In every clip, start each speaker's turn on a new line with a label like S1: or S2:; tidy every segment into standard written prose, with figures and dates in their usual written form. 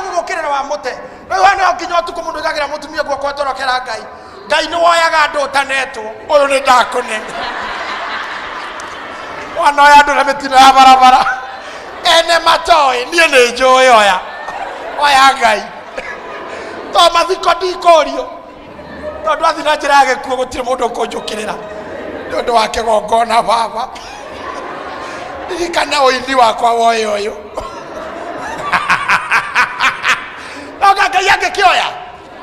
S1: Gũgũkĩrĩra wa mũte rĩu hana nginya ũtukũ mũndũ igagĩra mũtumia guoko atorokera Ngai. Ngai nĩ woyaga andũ ũtanetwo, ũyũ nĩ ndakũne wanoya andũ na mĩtino ya barabara ene matoĩ. Niĩ nĩ njũĩ, oya oya Ngai to mathiko ndikũrio tondũ athi na njĩra ya gĩkuũ gũtirĩ mũndũ ũkũnjũkĩrĩra nĩ ũndũ wa kĩgongona. Baba, ririkana ũini wakwa woĩ ũyũ noga Ngai angĩkĩoya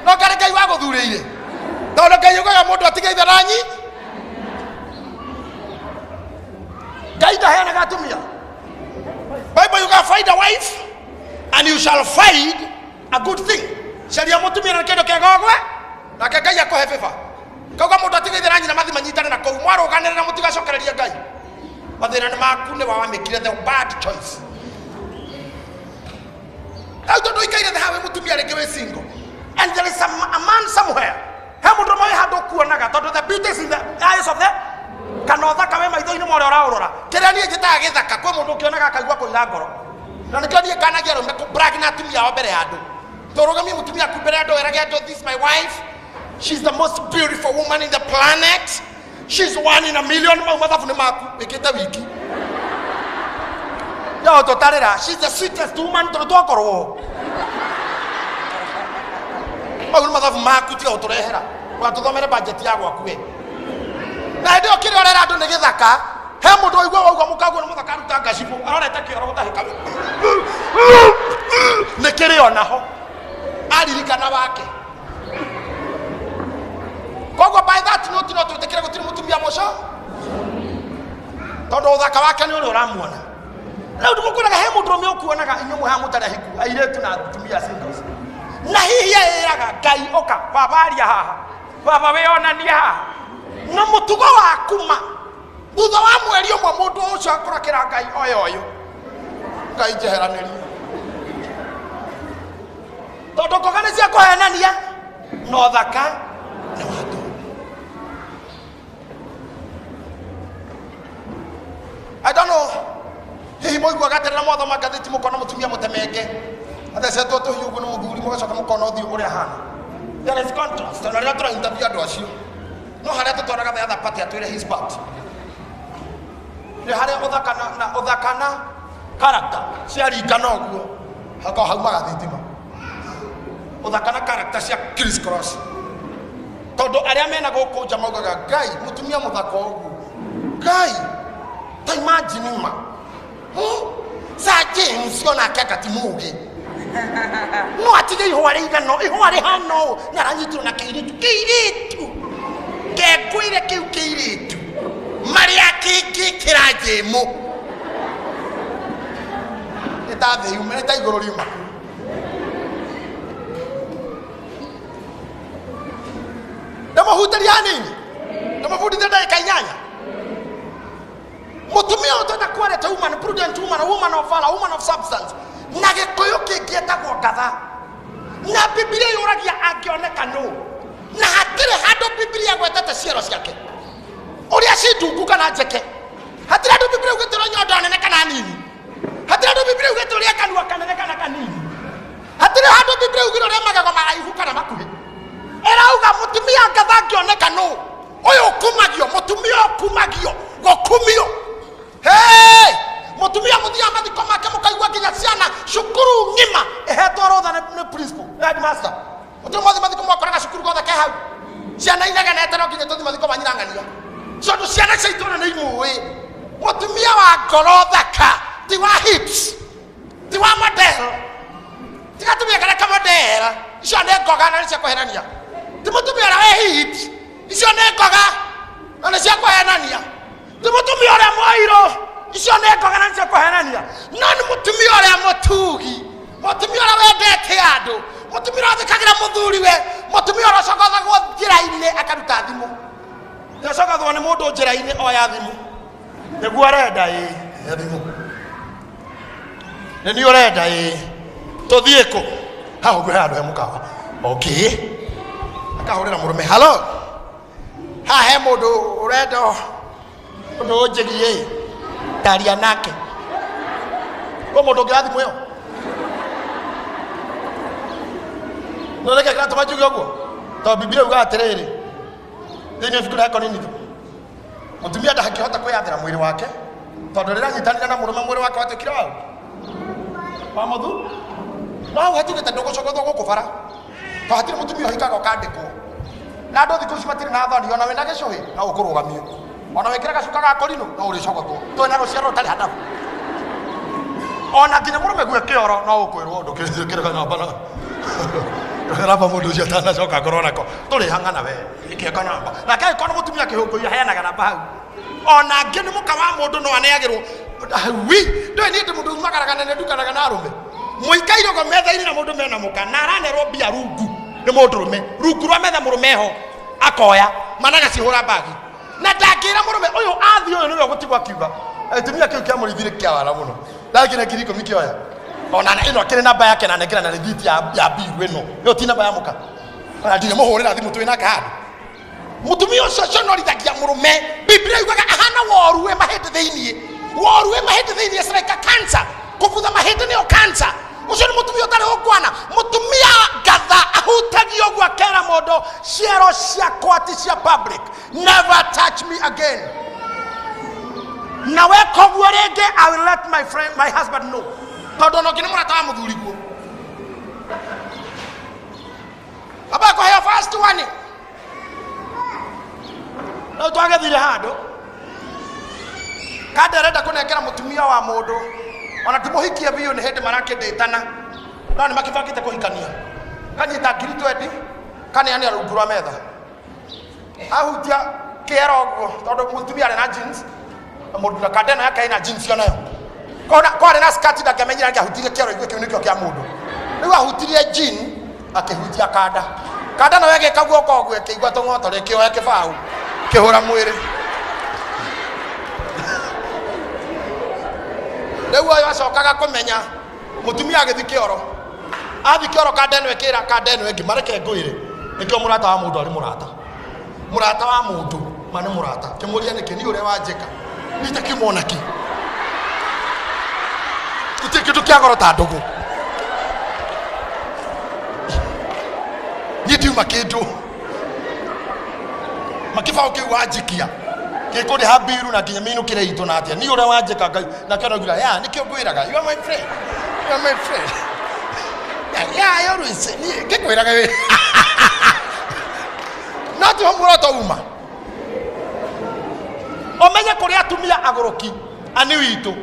S1: noga nĩ Ngai wagũthurĩire, tondũ Ngai ugaga mũndũ atige ithe na nyi. Ngai ndaheanaga atumia. Bible yuga, "Find a wife and you shall find a good thing." Caria mũtumia na kĩndũ kĩega ũgwe nake Ngai akũhe favor. Kauga mũndũ atige ithe na nyina mathi manyitane na kũu mwarũganĩrĩra, mũtigacokererie Ngai mathĩna nĩ maku nĩ wamĩkire the bad choice. Rĩu tondũ ũikaire thĩ haha wĩ mũtumia rĩngĩ wĩ single and there is a man somewhere, he mũndũ ũmwe wĩ handũ ũkuonaga, tondũ the beauty is in the eyes of the, kana ũthaka wĩ maitho-inĩ ma ũrĩa ũraũrora. Kĩrĩa niĩ njĩtaga gĩthaka, kwĩ mũndũ ũkĩonaga akaigua kũira ngoro, na nĩkĩo niĩ nganagia arũme kũ-brag na atumia ao mbere ya andũ. Tũrũgamie mũtumia aku mbere ya andũ, werage andũ, "This is my wife, she's the most beautiful woman in the planet, she's one in a million." Mau mathabu nĩ maku wĩkĩte wiki yo tũtarĩra. "She's the sweetest woman," tondũ twakorwo mau nĩ mathabu maku, tiga gũtũrehera watũthomere budget ya gwaku we. Na hĩndĩ ĩyo kĩrĩa ũrera andũ nĩ gĩthaka, he mũndũ waigua waigua mũkaguo nĩ mũthaka, aruta ngacibũ arorete kĩoro gũtahĩka nĩ kĩrĩ onaho aririkana wake. Koguo by that note, no twĩtĩkĩre gũtirĩ mũtumia mũco, tondũ ũthaka wake nĩ ũrĩa ũramuona. Rĩu ndĩmũkwĩraga he mũndũrũme ũkuonaga inyuĩ mwĩ haha mũtarĩ ahiku, airĩtu na atumia singles, na hihi ĩraga Ngai, ũka baba, aria haha baba, wĩonanie haha na mũtugo waku ma. Thutha wa mweri ũmwe mũndũ ũcio akũrakĩra Ngai, oya ũyũ Ngai njeheranĩrie, tondũ ngoga nĩ cia kũhenania na ũthaka nĩ wa tũhũ. I don't know, hihi mũiguaga atĩrĩ na mwathoma ngathĩti mũkona mũtumia mũtemenge athecetwo tũhiũ ũguo nĩ mũthuri, mũgacoka mũkona ũthiũ ũrĩa ahana? There is contrast. Ona rĩrĩa tũra interview andũ acio, no harĩa tũtwaraga the other party atwĩre his part, nĩ harĩa ũthaka na ũthaka na character ciaringana ũguo, hakorwo haumaga thitima. Ũthaka na character cia criss cross, tondũ arĩa mena gũkũ nja maugaga, "Ngai, mũtumia mũthaka ũguo, Ngai, ta imagine ma." Sir James onake anga ti mũgĩ, no atige ihũa rĩigana ihũa rĩhana ũũ nĩ aranyitirwo na kĩirĩtu, kĩirĩtu kengwĩre kĩu kĩirĩtu marĩa kĩngĩkĩra njĩmũ nĩ ta thĩ yuma, nĩ ta igũrũ riuma. Ndamũhutĩria hanini, ndamũbundithia ndagĩka 8. Mũtumia ũyũ tweta quality woman, prudent woman, woman of valor, woman of substance, na Gĩkũyũ kĩngĩ etagwo ngatha. Na Bibilia yũragia angĩoneka nũ, na hatirĩ handũ Bibilia gwetete ciero ciake ũrĩa ci ndungu kana njeke. Hatirĩ handũ Bibilia ugĩte ũrĩa nyondo nene kana nini. Hatirĩ handũ Bibilia ugĩte ũrĩa kanua kanene kana kanini. Hatirĩ handũ Bibilia ugire ũrĩa magego maraihu kana makuhĩ. Ĩrauga mũtumia ngatha angĩoneka nũ, ũyũ ũkumagio, mũtumia ũkumagio gũkumio. Hey! Mũtumia mũthiaga mathiko make mũkaigua nginya ciana cukuru ng'ima ĩhetwo rũtha nĩ principal, headmaster. Mũtĩ mothe mathiko mwakoraga cukuru gothe ke hau, ciana inegenete, no nginya tũthi mathiko ma nyina ng'ania, tondũ ciana cia itũra nĩ imũĩ mũtumia wa ngoro thaka, ti wa hips, ti wa model. Ti gatumia karĩa ka model, icio nĩ ngoga na nĩ cia kũhenania. Ti mũtumia ũrĩa wĩ hips, icio nĩ ngoga na nĩ cia kũhenania. Ti mũtumia ũrĩa mũirũ, icio nĩ ngoga na nĩ cia kũhenania. No nĩ mũtumia ũrĩa mũtugi, mũtumia ũrĩa wendete andũ, mũtumia ũrĩa wathĩkagĩra mũthuriwe, mũtumia ũrĩa ũcogothagwo njĩra-inĩ akaruta thimũ. Nĩacogothwo nĩ mũndũ njĩra-inĩ, oya thimũ, nĩguo arenda ĩ ya thimũ, nĩ niĩ ũrenda ĩ, tũthiĩ kũ? Haha ũguo he handũ he mũkawa. Okay, akahũrĩra mũrũme, "Halo, haha he mũndũ ũrenda ũndũ ũnjĩgie, taria nake." Kwĩ mũndũ ũngĩ wa thimũ ĩyo? No reke kĩratũma njuge ũguo tondũ Bibilia yugaga atĩrĩrĩ thĩinĩ wa ibuku rĩa Korinitho, mũtumia ndangĩhota kwĩyathĩra mwĩrĩ wake tondũ rĩrĩa anyitanire na mũrũme mwĩrĩ wake watuĩkire waũ wa mũthu. No hau hatugĩte ndũgũcogothwo gũkũ bara tondũ hatirĩ mũtumia ũhikaga ũkandĩkwo. Na andũ thikũ ici matirĩ na thoni, ona wĩna gĩcũhĩ no ũkũrũgamio, ona wĩkĩre gacuka ga kũrinũ no ũrĩcogothwo twĩna rũciaro rũtarĩ handabu. Ona nginya mũrũme gue kĩoro no ũkwĩrwo ndũkĩrĩka namba na namba mũndũ ũcio atanacoka akorwo nako tũrĩ hang'ana we ĩkĩeka namba nake angĩkorwo nĩ mũtumia kĩhũngũi aheanaga namba hau. Ona angĩ nĩ mũka wa mũndũ no aneagĩrwo wi ndũĩ niĩ ndĩ mũndũ umagaraga na nĩndukanaga na arũme mũikaire ũguo metha-inĩ na mũndũ mena mũka na aranerwo mbia rungu nĩ mũndũrũme rungu rwa metha mũrũme ho akoya mana agacihũra mbagi na ndangĩra mũrũme ũyũ athiĩ ũyũ nĩwe ũgũtigwo akiuga gĩtumia kĩu kĩa mũrĩithi nĩ kĩawara mũno ndakĩrĩ 10,000 kĩoya ona ĩno akĩrĩ namba yake na nengera na rĩthiti ya mbiru ĩno ĩyo ti namba ya mũka ona ndirĩ mũhũrĩra thimũ twĩ nake handũ. Mũtumia ũcio conorithagia mũrũme. Biblia yugaga ahana woru wĩ mahĩndĩ thĩiniĩ, woru wĩ mahĩndĩ thĩiniĩ is like a cancer. Kũbutha mahĩndĩ nĩyo cancer. Ũcio nĩ mũtumia ũtarĩ ũngwana. Mũtumia ngatha ahutagia ũguo akera mũndũ ciero ciakwa ti cia public, never touch me again. Na weka ũguo rĩngĩ I will let my friend, my husband know, tondũ ona ũngĩ nĩ mũrata wa mũthuri guo. Aba kũheo first one. Rĩu twagĩthire handũ kanda arenda kũnengera mũtumia wa mũndũ ona ti mũhikie biũ nĩ hĩndĩ marakĩndĩtana no nĩ makĩbangĩte kũhikania kanyita 20,000 kaneanĩra rungu rwa metha ahutia kĩero ũguo tondũ mũtumia arĩ na jeans na mũndũ na kanda ĩno yake ĩna jeans onayo kona kwarĩ na skirt ndangĩamenyire angĩahutirie kĩero igue kĩu nĩkĩo kĩa mũndũ rĩu ahutirie jean akĩhutia kanda kanda nayo ĩgĩka guoko ũguo ĩkĩigua tũng'otore ĩkĩoya kĩbaũ kĩhũra mwĩrĩ. Rĩu ũyũ acokaga kũmenya mũtumia agĩthi kĩoro athi kĩoro kanda ĩno ĩkĩra kanda ĩno ĩngĩ mareke ngwĩre nĩkĩo mũrata wa mũndũ arĩ mũrata mũrata wa mũndũ ma nĩ mũrata kĩmũria nĩkĩ niĩ ũrĩa wanjĩka niĩ ta kiuma ona kĩ gũtirĩ kĩndũ kĩa goro ta ndũgũ niĩ ndiuma kĩndũ makĩbaũ kĩu wanjikia gĩkũrĩha mbiru na nginya mĩinũkĩre itũ na atĩa niĩ ũrĩa wanjĩka ngai nakĩo naugire ya nĩkĩo ngwĩraga you are my friend, you are my friend, yeah, yeah, I always say niĩ ngĩkwĩraga wĩ no tiho muoroto uma ũmenye kũrĩ atumia agũrũki ani witũ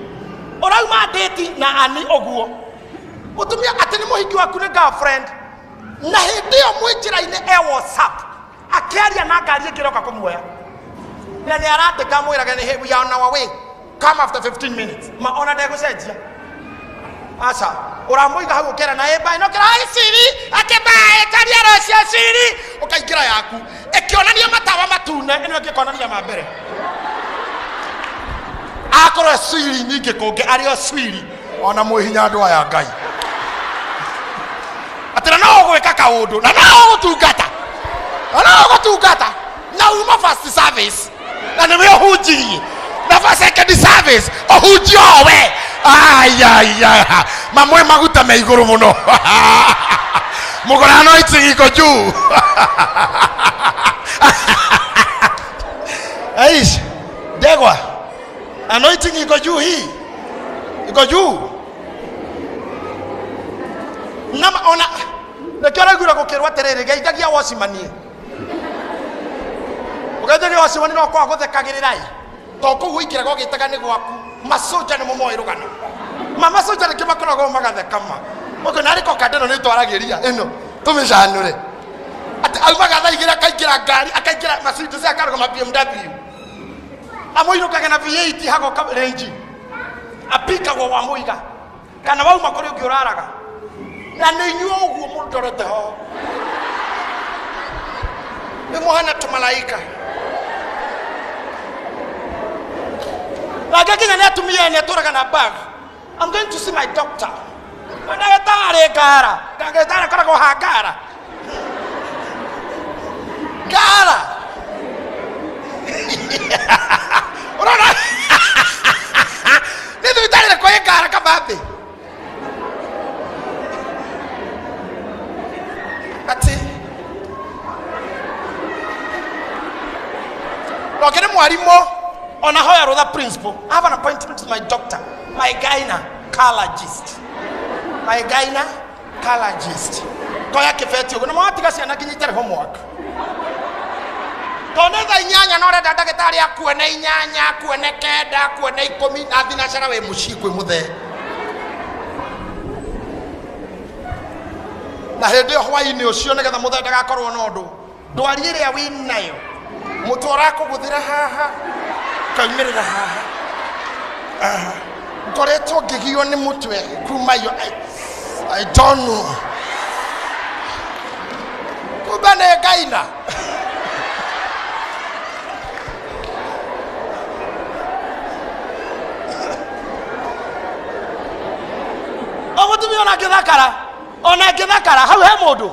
S1: ũrauma ndĩti na ani ũguo mũtumia atĩ nĩ mũhiki waku nĩ girlfriend na hĩndĩ ĩyo mwĩ njĩra-inĩ e WhatsApp akĩaria na ngari ĩngĩ ĩroka kũmuoya na nĩ arandĩka amwĩrage nĩ we are on our way, come after 15 minutes. Ma ona ndegũcenjia aca ũramũiga hau ũkera na ĩmba ĩno kĩra siri akĩmbaĩ taria rũcio siri ũkaingĩra yaku ĩkĩonania matawa matune ĩno ĩngĩ ĩkonania ma mbere akorwo swiri ningĩ kũngĩ arĩ o swiri ona mwĩ hinya andũ aya ngai atĩ na no ũgwĩka kaũndũ na no ũgũtungata na no ũgũtungata na uma first service na nĩwe ũhunjirie na fa second service ũhunjie o we ayaya mamwe maguta me igũrũ mũno mũgũra anointing iko juu. Aish, ndegwa anointing iko juu, hii iko juu na ona nĩkĩo ũraiguire gũkĩrwo atĩrĩrĩ geithagia wocimanie ũgeithagia wocimanie no kwaga gũthekagĩrĩra ĩ to kũu ũingĩraga ũgĩtaga nĩ gwaku macoja nĩ mũmoĩ rũgano ma macoja nĩkĩo makoragwo magatheka ma ũguo narĩ ko kanda ĩno nĩ twaragĩria ĩno tũmĩcanũre atĩ aumaga thaa 2 akaingĩra ngari akaingĩra Mercedes akarũgama BMW amũinũkage na V8 hagoka range apikagwo wa mũiga kana wauma kũrĩ ũngĩ ũraraga na nĩ inyuĩ ũguo mũndorete ho nĩ mũhana tũmalaika nake nginya nĩ atumia ene atũraga na bag. I'm going to see my doctor. Ndagĩtarĩ ngara ndagĩtarĩ akoragwo ha ngara ngara ũrona nĩ thibitarĩ ĩrĩkũ ĩ ngara kabambe Mwarimũ ona hoya rũtha principal. I have an appointment with my doctor, my gynecologist. My gynecologist. Koya kĩbeti ũguo na mwatiga ciana nginya itarĩ homework. Tondũ nĩ thaa 8 na ũrenda ndagĩtarĩ akuone 8, akuone 9, akuone 10 na thinacara wĩ mũciĩ kwĩ mũthee. Na hĩndĩ ĩyo hwainĩ ũcio nĩgetha mũthee ndagakorwo na ũndũ ndwari ĩrĩa wĩ nayo mũtwe ũrakũgũthĩra haha ũkaumĩrĩra haha. Ah, ngoretwo ngĩgio nĩ mũtwe kuma iyo. I don't know. Kumbe nĩ ngaina. O mũtumia ona angĩthakara, ona angĩthakara hau he mũndũ,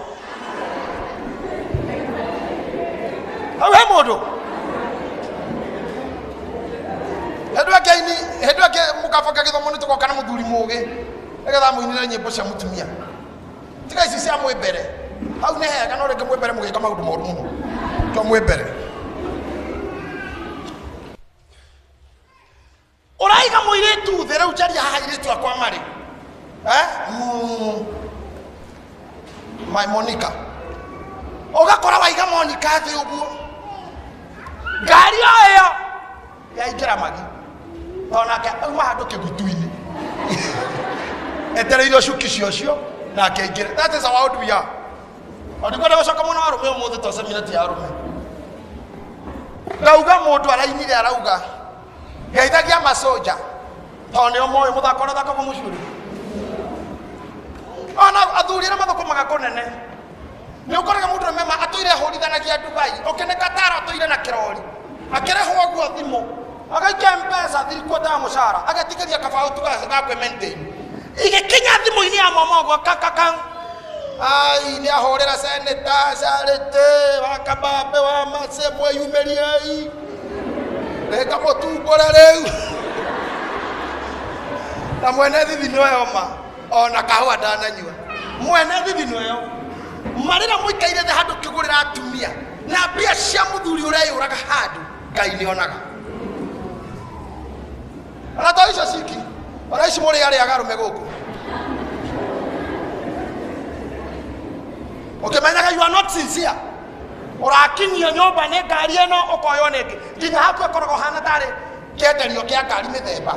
S1: hau he mũndũ. Hĩndĩ ĩngĩ aini, hĩndĩ ĩngĩ mũkabanga gĩthomo nĩ tũgoka na mũthuri mũgĩ nĩgetha amũinĩre nyĩmbo cia mũtumia. Tiga ici cia mwĩ mbere, hau nĩ hega, no rĩngĩ mwĩ mbere mũgĩka maũndũ moru mũno to mwĩ mbere. Ũraiga mũirĩtu thĩ rĩu, njaria haha airĩtu akwa marĩ eh? My Monica, ũgakora waiga Monica thĩ ũguo, ngari o ĩyo yaingĩra magi tondũ nake auma handũ kĩgutu-inĩ etereire ũcuki cio nake aingĩre. That is how old we are. Ndikwenda gũcoka mũno arũme ũmũthĩ to semina ti arũme. Ndauga mũndũ arainire arauga ngeithagia macoja tondũ nĩo moĩ mũthako ũrĩa ũthakagwo mũciĩ. Ona athuri arĩa mathũkũmaga kũnene nĩ ũkoraga mũndũ mema atũire ahũrithanagia Dubai ũkĩ nĩ Qatar, atũire na kĩrori akĩrĩhwo ũguo thimũ agaikia mpesa thirikuota ya mũcara agetigĩria kabaũ tu ga kwĩ maintain igĩkinya thimũ-inĩ ya mama ũguo kakakang ai nĩ ahũrĩra seneta Charity wa Kabambe wa Mace mweyumĩriei rĩkamũtumbũra rĩu na mwene thithino ĩyo ma ona kahũa ndananyua mwene thithino ĩyo marĩra mũikaire thĩ handũ kĩgũrĩra atumia na mbia cia mũthuri ũreyũraga handũ Ngai nĩ onaga. Ona to icio ciki, ona ici mũrĩ arĩaga arũme gũkũ ũkĩmenyaga you are not sincere. Ũrakinyio nyũmba nĩ ngari ĩno ũkoywo nĩ ĩngĩ nginya haku ĩkoragwo hana tarĩ kĩenderio kĩa ngari mĩthemba.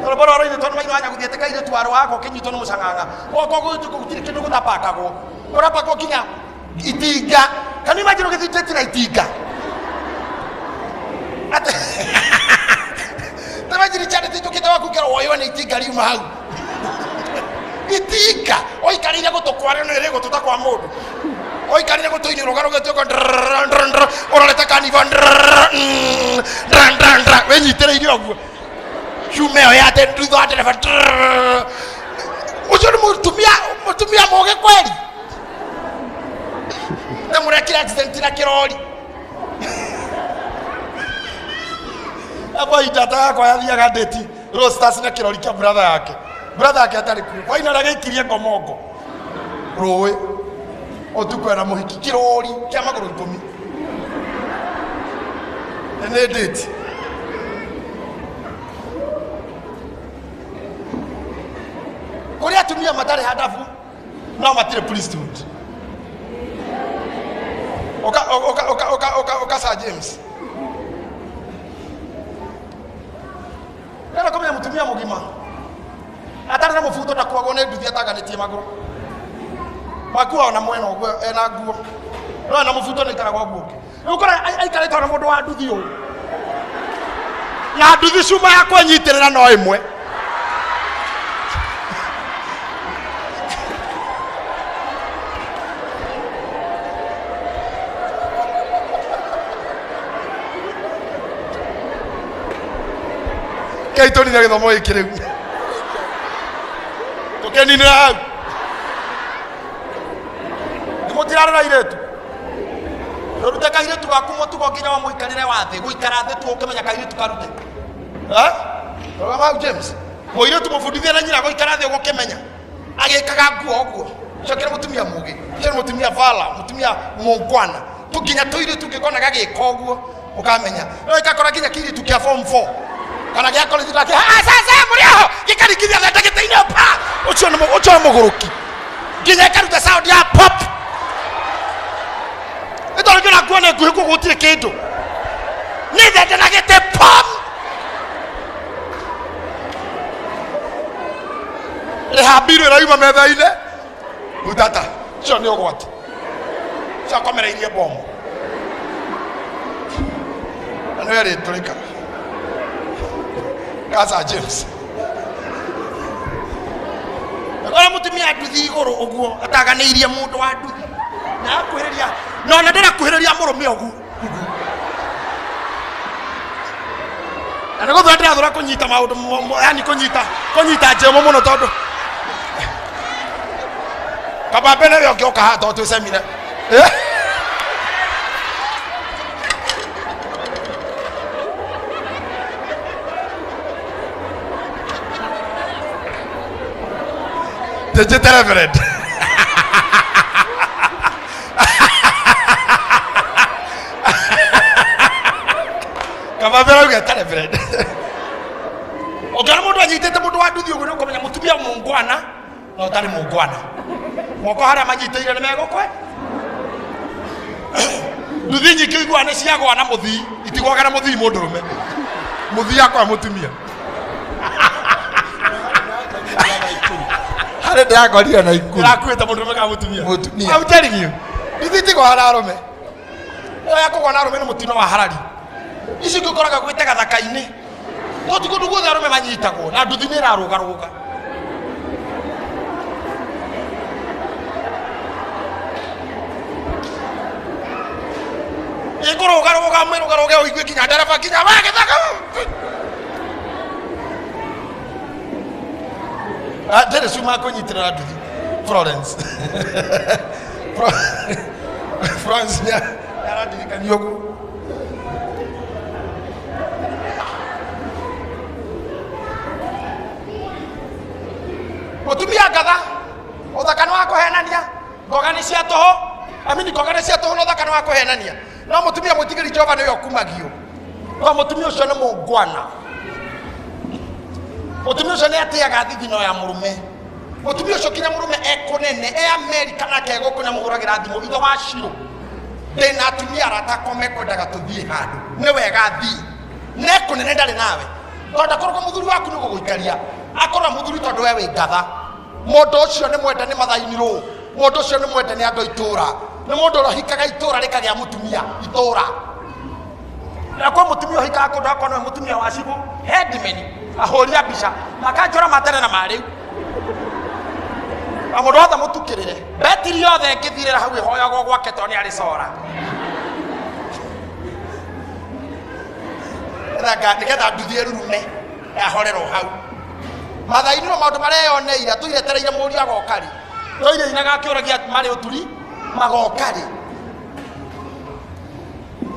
S1: Rwĩmbo rũrũ rũinĩtwo nĩ maitho wa nyagũthiĩ atĩ kairĩtu warũ wakwa ũkĩnyitwo nĩ mũcang'ang'a gwakwa gũtirĩ kĩndũ gũtapakagwo, kũrapakwo nginya itinga. Can you imagine ũgĩthitĩti na itinga? Atĩ imagine Charity njũkĩte waku kĩro woywo nĩ itinga riuma hau itinga ũikarĩire gũtũ kwarĩo nĩ rĩ gũtũ ta kwa mũndũ ũikarĩire gũtũ-inĩ rũgarũgĩte ũguo ũrorete kaniba wĩnyitĩrĩire ũguo cume ĩyo ya thutha wa ndereba. Ũcio nĩ mũtumia, mũtumia mũgĩ kweri na mũrekire accident na kĩrori. Hapo itata yakwa yathiaga ndĩti Roasters na kĩrori kĩa brother yake, brother yake atarĩ kuo waina ũrĩa gĩikirie ngomongo rũĩ ũtukũ ena mũhiki kĩrori kĩa magũrũ 10 nĩ ndĩti. Kũrĩ atumia matarĩ handabu no matirĩ priesthood. Ũka ũka ũka ũka ũka ũka Sir James Ndĩrenda kũmenya mũtumia mũgima atarĩ na mũbuto ndakuagwo nĩ nduthi ataganĩtie magũrũ makua ona mwena ũguo ena nguo no ena mũbuto nĩ aikaragwo ũguo ũngĩ. Rĩu ũkora aikarĩte ona mũndũ wa nduthi ũũ na nduthi cuma ya kwĩnyitĩrĩra no ĩmwe. Kei tũnine gĩthomo gĩkĩ rĩu tũkĩninĩra hau nĩ mũtirarora airĩtu. Rute kairĩtu gaku mũtugo nginya wa mũikarĩre wa thĩ, gũikara thĩ tu ũkĩmenya kairĩtu karute. Eh? Rora hau James, mũirĩtu mũbundithie na nyina gũikara thĩ ũguo ũkĩmenya agĩkaga nguo ũguo. Ũcio akĩrĩ mũtumia mũgĩ, ũcio nĩ mũtumia vala, mũtumia mũngwana. Tũnginya tũirĩtu ũngĩkona gagĩka ũguo. Ũkamenya no ĩgakora nginya kĩirĩtu kĩa form 4 kana gĩa college nake, "Ah, sasa mũrĩ aho," gĩkarigithia thende gĩtĩ-inĩ pa. Ũcio nĩ ũcio nĩ mũgũrũki, nginya ĩkaruta sound ya pop. Nĩ tondũ ngĩona nguo nĩ nguhĩ, koguo gũtirĩ kĩndũ, nĩ thende na gĩtĩ pop. Rĩhambirwo ĩrauma metha-inĩ butata. Ũcio nĩ ũgwati, ũcio akomereirie bomu na nĩwe rĩtũrĩka Gaza James. Akora mũtumia nduthi igũrũ ũguo ataganĩirie mũndũ wa nduthi na akuhĩrĩria, na ona ndĩrakuhĩrĩria mũrũme ũguo, na nĩ gũthura ndĩrathura kũnyita maũndũ yani kũnyita njemo mũno, tondũ kaba mbere nĩwe ũngĩũka haha tondũ twĩ semina. Eh? Njĩte reverend. Kaba mbere ũgeta reverend. Ũngĩona mũndũ anyitĩte mũndũ wa nduthi ũguo, nĩ ũkũmenya mũtumia mũngwana na ũtarĩ mũngwana. Moko harĩa manyitĩire nĩ megũkwe. Nduthi nyingĩ ũiguaga nĩ ciagwa na mũthii, itigwaga na mũthii mũndũrũme. Mũthii akwa mũtumia.
S2: Harĩ ndĩrakorire na ikuru.
S1: Ĩrakuĩte mũndũrũme kana mũtumia?
S2: Mũtumia.
S1: I'm telling you. Nduthi itigwaga na arũme. Ĩyo ya kũgwa na arũme nĩ mũtino wa harari. Ici ingĩ ũkoraga gwĩte gathaka-inĩ. No ti kũndũ guothe arũme manyitagwo na nduthi nĩ ĩrarũgarũga. Ĩkũrũgarũga mĩrũgarũge ũigue nginya ndereba nginya we gĩthaka. Ah, ndĩrĩ cuma kũnyitĩrĩra nduthi. Florence. Florence nĩ arandirikania ũguo. Mũtumia ngatha, ũthaka nĩ wa kũhenania, ngoga nĩ cia tũhũ. Amini, ngoga nĩ cia tũhũ na ũthaka nĩ wa kũhenania. No mũtumia mwĩtigĩri Jehova nĩwe ũkumagio. No mũtumia ũcio nĩ mũngwana. Mũtumia ũcio nĩ atĩaga thithino ya mũrũme. Mũtumia ũcio kinya mũrũme ekũnene e Amerika nake egũkũ nĩamũhũragĩra thimũ, ithe wa Shiro, ndĩna atumia arata akwa mekwendaga tũthiĩ handũ, nĩ wega thiĩ nekũnene ndarĩ nawe, tondũ ndakoragwo mũthuri waku nĩ gũgũikaria akorwo mũthuri, tondũ we wĩ ngatha. Mũndũ ũcio nĩ mwende nĩ mathainirwo, mũndũ ũcio nĩ mwende nĩ andũ a itũũra, nĩ mũndũ ũrahikaga itũũra rĩkagĩa mũtumia itũũra. Na kwĩ mũtumia ũhikaga kũndũ akorwo nĩwe mũtumia wa cibũ headman, ahũri a mbica makanjũra ma tene na ma rĩu, na mũndũ wothe mũtukĩrĩre betiri yothe ĩngĩthirĩra hau ĩhoyagwo gwake tondũ nĩ arĩ cora. Nĩgetha nduthi ĩrurume yahorerwo hau mathainirwo maũndũ mareyoneire tũiretereire mũriũ agoka rĩ, tũire inaga akĩũragia marĩ ũturi magoka rĩ.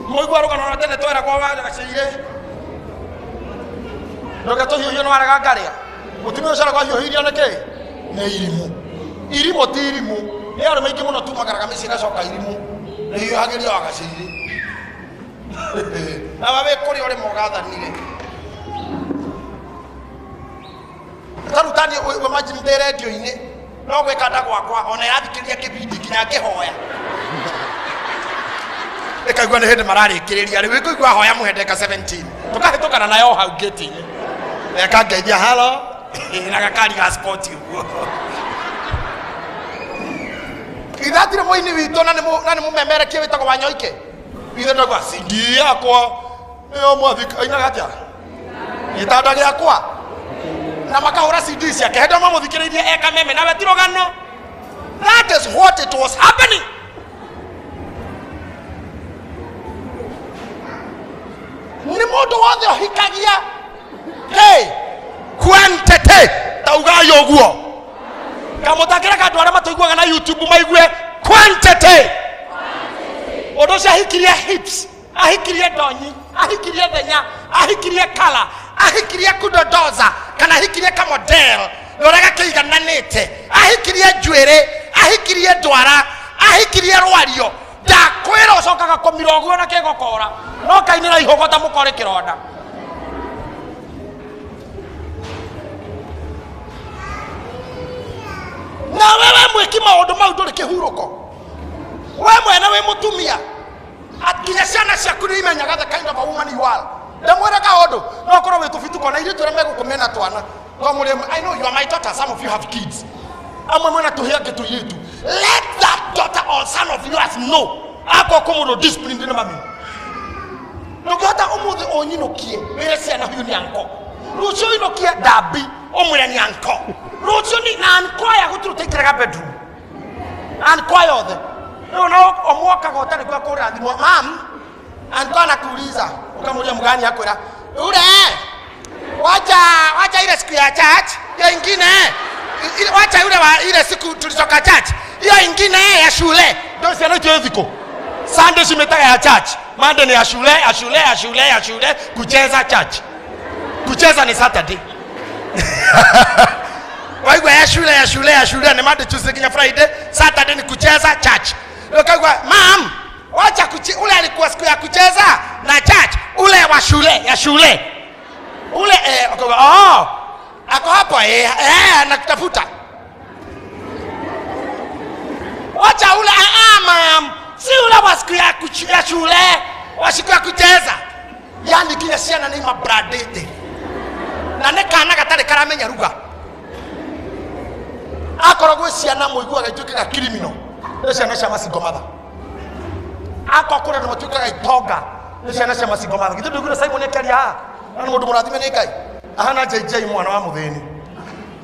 S1: Mũigua rũgano rwa tene tweragwo wagaceire ndũge tũhiũhio nĩ warega ngarĩa. Mũtumia ũcio aragwo ahiũhĩirio nĩ kĩ? Nĩ irimũ. Irimũ ti irimũ, nĩ arũme aingĩ mũno tumagaraga mĩciĩ ĩgacoka irimũ nĩ hiũhagĩrio wagaceire nawe wĩ kũrĩa ũrĩma ũgathanire. Tarĩu tani imagine ndĩ rendio-inĩ no gwĩka nda gwakwa ona ĩrathikĩrĩria kĩbindi nginya ngĩhoya ĩkaigua nĩ hĩndĩ mararĩkĩrĩria rĩu ĩkũigua hoya mũhe ndeka 17 tũkahĩtũkana nayo hau ngĩti-inĩ ĩkangeithia halo na gakari ga sport ũguo. Ithatirĩ mũini witũ na nĩ mũmemerekia wĩtagwo Wanyoike, ithe ndauga CD yakwa nĩyo mwathi ainaga atĩa gĩtanda gĩakwa na makahũra CD ciake hĩndĩ ĩyo mamũthikĩrĩirie eka meme nawe ti rũgano. That is what it was happening. Nĩ mũndũ wothe ũhikagia hey, quantity taugai ũguo kamũtakĩra ka andũ arĩa matũiguaga na YouTube maigue quantity. Ũndũ ũcio ahikirie hips, ahikirie ndonyi, ahikirie thenya, ahikirie kala, ahikirie kudodoza kana ahikirie kamodel na ũrĩa gakĩigananĩte, ahikirie njuĩrĩ, ahikirie ndwara, ahikirie rwario. Ndakwĩra ũcokaga kũmira ũguo na kĩgokora no kainĩra ihũgo ta mũkorĩ kĩronda. Nawe we mwĩki maũndũ mau ndũrĩ kĩhurũko. We mwene wĩ mũtumia, nginya ciana ciaku nĩ imenyaga the kind of a woman you are. Ndamwĩra kaũndũ, no ũkorwo wĩ tũbituko na airĩtu arĩa megũkũ mena twana to mũrĩ, I know you are my daughter, some of you have kids, amwe mwena tũhĩ angĩ tũirĩtu. Let that daughter or son of yours know akorwo kũ mũndũ disciplined nĩ mami. Ndũngĩhota ũmũthĩ ũnyinũkie wĩre ciana huyu nĩ anko, rũciũ ũinũkie ndambi ũmwĩre nĩ anko, rũciũ ni na anko aya gũtirĩ ũtaingĩraga bedroom anko yothe. Rĩu no ũmwokaga ũtarĩ kwa kũrĩra thimũ, mam, anko anakuuliza, ukamuulia mgani, akwĩra ule wacha wacha ile siku ya church hiyo ingine, wacha yule wa ile siku tulitoka church hiyo ingine ya shule. Ndio ciana itio thikũ Sunday cimĩtaga ya church, Monday ni ya shule, ya shule, ya shule, ya shule, kucheza church, kucheza ni Saturday. Waigua ya shule, ya shule, ya shule ni Monday, Tuesday nginya Friday, Saturday ni kucheza church. Ukaigua mam, wacha ule alikuwa siku ya kucheza na church, ule wa shule, ya shule ule, ukaigua, oh, ako hapo, anakutafuta. Wacha ule, mam, si ule wa siku ya shule, wa siku ya kucheza. Yani nginya ciana nĩ imabrandĩte na nĩ kana gatarĩ karamenya ruga. Akorwo gwĩ ciana mũiguaga ituĩkaga criminal nĩ ciana cia macingo matha, akorwo kũrĩ andũ matuĩkaga itonga nĩ ciana cia macingo matha. Githĩ ndũiguire Simon akĩaria haha? Na nĩ mũndũ mũrathime nĩ Ngai, ahana JJ mwana wa mũthĩni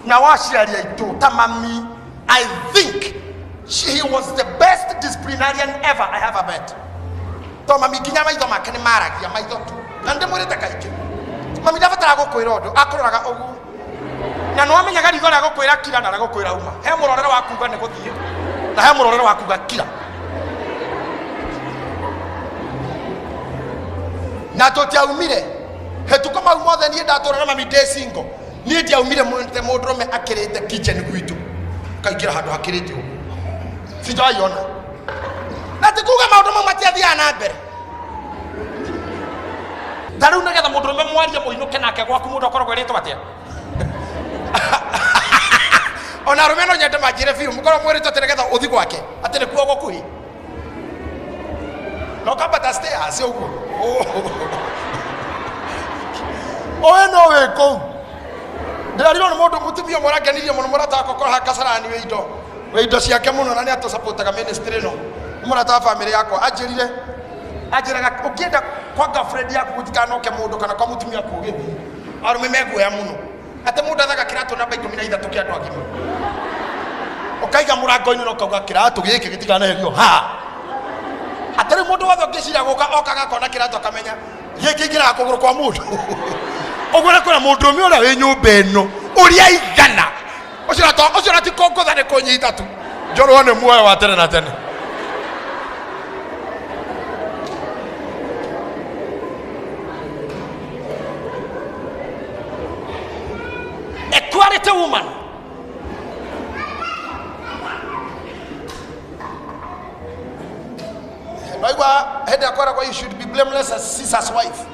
S1: na waciari aitũ ta mami. I think he was the best disciplinarian ever I have met. To mami nginya maitho make nĩ maragia maitho tu, na ndĩmwĩrĩte kaingĩ mami ndabatara gũkwĩra ũndũ, akũroraga ũguo na nĩ wamenyaga ritho rĩa gũkwĩra kira na rĩa gũkwĩra uma. He mũrorere wa kuga nĩ gũthiĩ na he mũrorere wa kuga kira. Na tũtiaumire hĩtũko mau mothe, niĩ ndatũraga mami ndĩ single, niĩ ndiaumire mũndũrũme akĩrĩte kitchen gwitũ kaingĩra handũ hakĩrĩte ũguo, sijaiona. Na ti kuga maũndũ mau matiathiaga na mbere. Ta rĩu nĩgetha mũndũrũme mwarie mũinũke nake gwaku, mũndũ akoragwo erĩtwo atĩa? Ona arũme no nyende manjĩre biũ, mũkorwo mwĩrĩtwo atĩ nĩgetha ũthi gwake atĩ nĩkuo gũkuhĩ no kambata stairs ũguo ũyũ no wĩ kũu. Ndĩrarirwo nĩ mũndũ mũtumia ũmwe ũrangenirie mũno, mũrata wakwa korwo haha Kasarani wĩ indo ciake mũno na nĩ atũsupportaga ministry ĩno, nĩ mũrata wa family yakwa. Anjĩrire, anjĩraga ũngĩenda kwa girlfriend yaku gũtikanoke mũndũ kana kwa mũtumia waku ũgĩthiĩ, arũme meguoya mũno atĩ mũndũ athaga kĩratũ namba 13 kĩa andũ agima, ũkaiga mũrango-inĩ na ũkauga kĩratũ gĩkĩ gĩtikaneherio ha atĩ rĩu mũndũ wothe ũngĩciria gũka okaga akona kĩratũ akamenya gĩkĩ ingĩraga kũgũrũ kwa mũndũ ũguo. Nĩ kwĩra mũndũrũme ũrĩa wĩ nyũmba ĩno ũrĩa aigana ũcio ũcio na ti kũngũtha nĩ kũnyita tu njorwo nĩ muoyo wa tene na tene. A quality woman naigua hĩndĩ ĩrĩa kweragwo you should be blameless as Caesar's wife,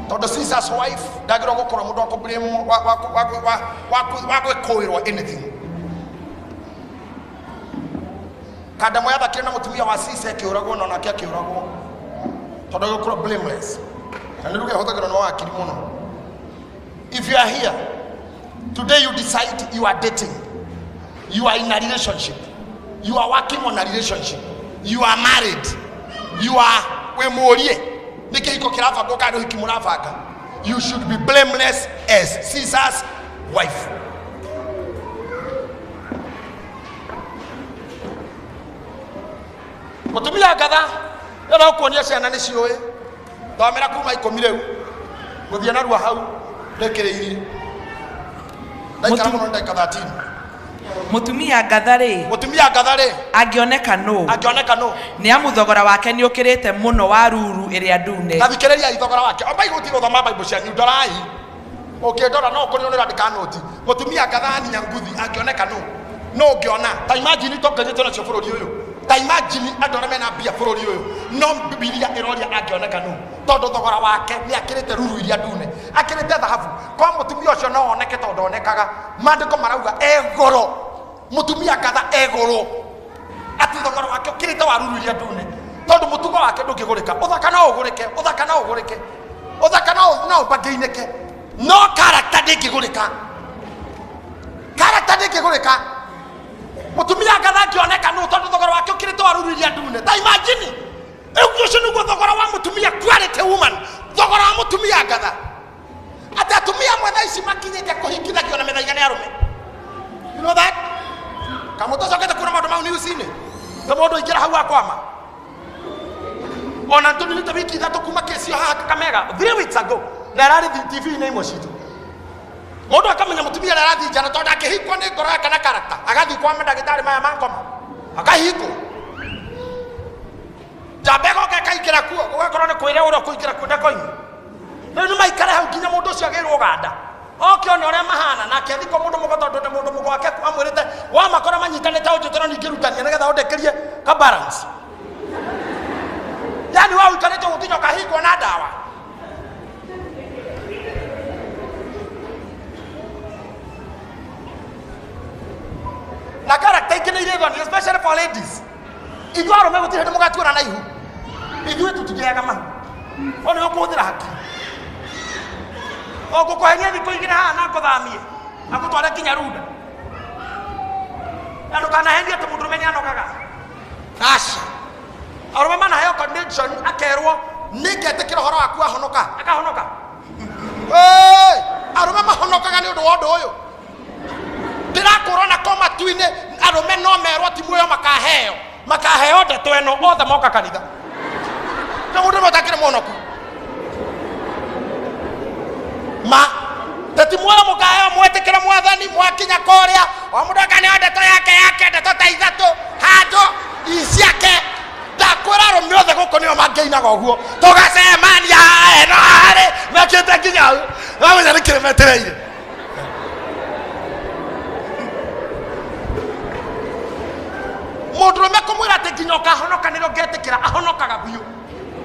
S1: tondũ Caesar's wife ndagĩrĩirwo gũkorwo mũndũ wa kũ-blame, wa gwĩkũĩrwo anything. Kandamo yathakire na mũtumia wa Caesar ĩkĩũragwo na onake akĩũragwo tondũ agĩkorwo blameless, na nĩ ruga ĩhũthagĩrwo nĩ mawakiri mũno. If you are here today, you decide you are dating, you are in a relationship, you are working on a relationship, you are married, you are wĩ mũrie nĩ kĩhiko kĩrabangwo kana nĩ ũhiki mũrabanga, you should be blameless as Caesar's wife. Mũtumia ngatha ĩyo no kuonia ciana nĩ ciũĩ. Thomera kuma 10 rĩu gũthiĩ narua hau ndĩkĩrĩirie ndaikara mũno ndagĩka 13.
S2: Mũtumia ngatha rĩ,
S1: Mũtumia ngatha rĩ,
S2: angĩoneka nũ?
S1: Angĩoneka nũ?
S2: Nĩ amu thogora wake nĩ ũkĩrĩte mũno wa ruru ĩrĩa ndune.
S1: Ta thikĩrĩriai thogora wake ombai gũti gũthoma Bible cianyu, ndorai ũkĩndora no ũkorirwo nĩ ũrandĩka noti. Mũtumia ngatha nyanguthi angĩoneka nũ? Nũ ũngĩona? Ta imagine tonganyĩtwo nacio bũrũri ũyũ. Ta imagine andũ arĩa mena mbia bũrũri ũyũ, no Bibilia ĩroria angĩoneka nũ, tondũ thogora wake nĩ akĩrĩte ruru iria ndune, akĩrĩte thahabu. Kwa mũtumia ũcio no oneke tondũ onekaga. Maandĩko marauga e goro, mũtumia ngatha e goro, atĩ thogora wake ũkĩrĩte wa ruru iria ndune, tondũ mũtugo wake ndũngĩgũrĩka. Ũthaka no ũgũrĩke, ũthaka no ũgũrĩke, ũthaka no ũbangĩinĩke, no character ndĩngĩgũrĩka, character ndĩngĩgũrĩka. Mũtumia ngatha angĩoneka nũ, tondũ thogora wake ũkĩrĩte wa ruru iria ndune. Ta imagine rĩu ũcio nĩguo thogora wa mũtumia, quality woman, thogora wa mũtumia ngatha. Atĩ atumia amwe thaa ici makinyĩte kũhikithagio na mĩthaiga nĩ arũme. You know that? Kamũtũ ũcokete kuona maũndũ mau news-inĩ, ta mũndũ aingĩra hau akwama. Ona tũninĩte wiki 3 kuma kesi ĩyo haha Kakamega, 3 weeks ago, na ĩrarĩ TV-inĩ imwe citũ. Mũndũ akamenya mũtumia ũrĩa arathiĩ njana, tondũ akĩhikwo nĩ ngoro yake na karata, agathiĩ kwa mandagĩtarĩ maya ma ngoma akahikwo, njamba ĩgoka ĩkaingĩra kuo, gũgakorwo nĩ kwĩra ũrĩa ũkũingĩra kuo ndakoima. Rĩu nĩ maikare hau nginya mũndũ ũcio agĩrwo Ũganda oke one ũrĩa mahana, nake athiĩ kwa mũndũ mũgo, tondũ ndĩ mũndũ mũgo wake amwĩrĩte wamakora manyitanĩte ũnjĩtĩre ningĩrutania nĩgetha ũndĩkĩrie ka balance. Yani wa ũikarĩte ũguo nginya ũkahingwo na ndawa. Na character ingĩ nĩ irĩ thoni, especially for ladies. Ithuĩ arũme gũtirĩ hĩndĩ mũgatuona na ihu, ithuĩ tũtigĩaga mahu, o nĩ ũkũhũthĩra haki o ngũkũhenia thikũ 2 haha na ngũthamie na ngũtware nginya runda, na ndũkanahenie atĩ mũndũrũme nĩ anogaga. Aca, arũme manaheo condition, akerwo nĩ ngetĩkĩra ũhoro waku wahonoka, akahonoka. Hey, arũme mahonokaga nĩ ũndũ wa ũndũ ũyũ ndĩrakũrwo na ko matu-inĩ. Arũme no merwo ti muoyo makaheo, makaheo ndeto ĩno othe moka kanitha na mũndũ ũmwe ũtakĩrĩ mũhonoku ma teti muoyo mũkaheo mwetĩkĩra Mwathani. Mwakinya kũrĩa o mũndũ akaneo ndeto yake yake, ndeto ta 3 handũ i ciake. Ndakwĩra arũme othe gũkũ nĩo mangĩinaga ũguo, tũgacemania ĩno harĩ mekĩte nginya hau, mamenya nĩ kĩrĩ metereire. Mũndũrũme kũmwĩra atĩ nginya ũkahonoka nĩrĩo ngetĩkĩra, ahonokaga biũ.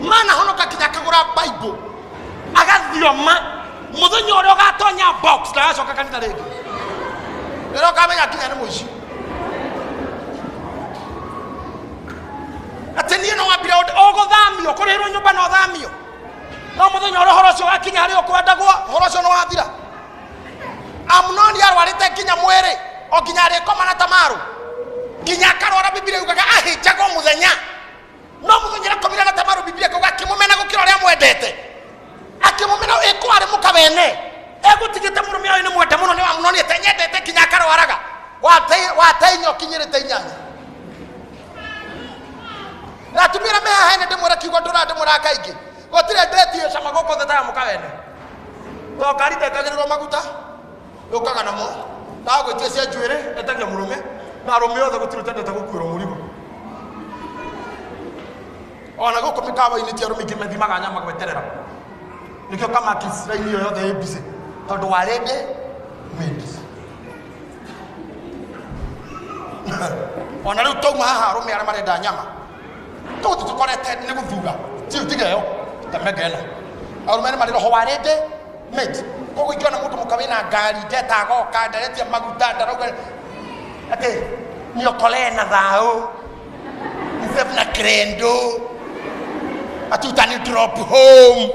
S1: Mana honoka nginya akagũra Bible agathioma, mũthenya ũrĩa ũgatonya box ndagacoka kanitha rĩngĩ, rĩrĩa ũkamenya nginya nĩ mũici. Atĩ niĩ no wambire ũgũthamio, kũrĩhĩrwo nyũmba na ũthamio, no mũthenya ũrĩa ũhoro ũcio wakinya harĩa ũkwendagwo, ũhoro ũcio nĩ wathira. Amunoni arwarĩte nginya mwĩrĩ, o nginya arĩkoma na Tamaru nginya akarwara. Bibilia yugaga ahĩnjagwo mũthenya, no mũthenya ũrĩa akomire na Tamaru, Bibilia ĩkauga akĩmũmena gũkĩra ũrĩa amwendete, akĩmũmena ĩkũ arĩ mũka wene egũtigĩte mũrũme ũyũ nĩ mwende mũno nĩ Amunoni etenyendete nginya akarwaraga. Wate inya ũkinyĩrĩte inyanya na atumia arĩa me haha ene, ndĩmwĩra kiugo ndũra ndĩmwĩraga kaingĩ, gũtirĩ ndĩtie cama gũkũ thĩ ta ya mũka wene, to ngari ndekagĩrĩrwo maguta, yũkaga namo ndagwĩtia cia njuĩrĩ etagia mũrũme, na arũme othe gũtirĩ ũtendete gũkuĩrwo mũrigo. Ona gũkũ mĩkawa-inĩ ti arũme aingĩ methimaga nyama gweterera, nĩkĩo kamakis raini ĩyo yothe ĩ busy, tondũ wa ready made. Ona rĩu twauma haha, arũme arĩa marenda nyama tũgũthiĩ tũkorete nĩ gũthura tiũ tiga ĩyo temenge ĩno. Arũme nĩ marĩ roho wa ready made, koguo ingĩona mũndũ mũka wĩna ngari ndeta agoka, ndaretia maguta, ndarauga atĩ niokolee na thao nisave na krendo ati utani drop home.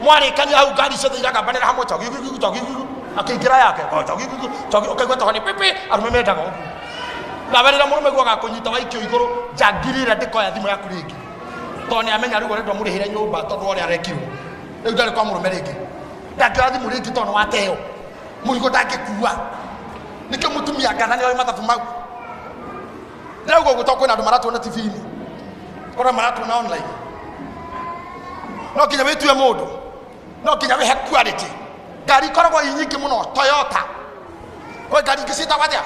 S1: Mwarĩkania hau, ngari ciothe iragambanĩra hamwe, chogigugu chogigugu, akĩingĩra yake chogigugu chogi, ũkaigua tohoni pipi. Arũme mendaga ũguo. Nawe rĩrĩa mũrũme guo agakũnyita waikio igũrũ, njangiri ĩrĩa ndĩkoya thimũ yaku rĩngĩ, tondũ nĩ amenya rĩu ũrenda ũmũrĩhĩre nyũmba, tondũ wa ũrĩa arekirwo rĩu ndarĩ kwa mũrũme rĩngĩ, ndangĩoya thimũ rĩngĩ tondũ nĩ wateo mũrigo, ndangĩkua. Nĩkĩo mũtumia ngatha nĩ oĩ mathabu mau. Ndĩrauga ũguo tondũ kwĩna andũ maratuona TV-inĩ, kũrĩa maratuona online. No nginya wĩtue mũndũ, no nginya wĩhe quality. Ngari ikoragwo i nyingĩ mũno, Toyota, kwĩ ngari ingĩ ciĩtagwo atĩa,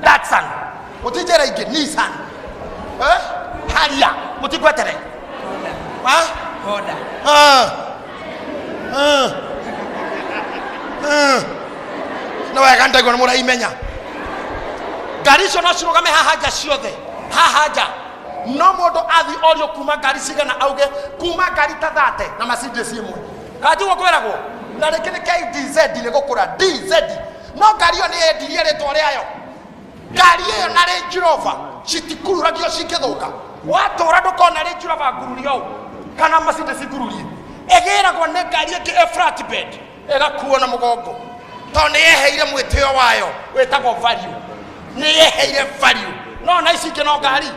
S1: Datsun, mũtinjĩra ingĩ, Nissan, eh? Harrier, mũtingwetere. Ah?
S2: Honda.
S1: Ah. Ah. Ah. Nĩ wega ndaigua nĩ mũraimenya. Ngari icio no cirũgame haha nja ciothe. Haha nja no mũndũ athi orio kuma ngari cigana, auge kuma ngari ta 30 na Mercedes ĩmwe. Kanjiguo kwĩragwo na rĩngĩ nĩ KDZ nĩ gũkũra DZ, no ngari ĩyo nĩ yendirie rĩtwa rĩayo. Ngari ĩyo na Range Rover citikururagio cingĩthũka. Watũra ndũkona Range Rover ngururie ũũ kana Mercedes ngururie, ĩgĩragwo nĩ ngari ĩngĩ ĩ flatbed ĩgakuo na mũgongo, tondũ nĩ yeheire mwĩtĩo wayo wĩtagwo value, nĩ yeheire value. No na ici ingĩ no ngari,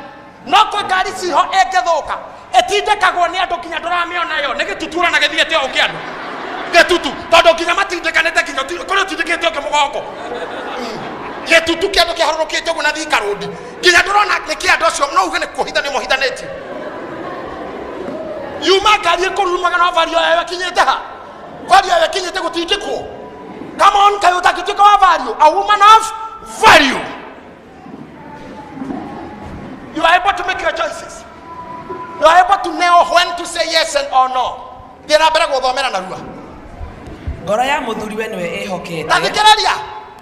S1: no kwĩ ngari ciho ĩngĩthũka ĩtindĩkagwo nĩ andũ nginya ndũramĩona yo nĩ gĩtutura na gĩthiĩte ũũ kĩa andũ gĩtutu, tondũ nginya matindĩkanĩte nginya kũrĩ ũtindĩkĩte ũngĩ mũgongo, gĩtutu kĩa andũ kĩharũrũkĩte ũguo na thika rũndi nginya ndũrona nĩ kĩa andũ acio, no uge nĩ kuohithanio mohithanĩtio. Yuma ngari ĩkũrurumaga no vario yayo ĩkinyĩte ha? Vario yayo ĩkinyĩte gũtindĩkwo. Come on, kaĩ ũtangĩtuĩka wa value? A woman of value, you are able to make your choices, you are able to know when to say yes and or no. Thiĩ na mbere gũthomera narua.
S2: Ngoro ya mũthuriwe nĩwe ĩhokete.
S1: Ta thikĩrĩria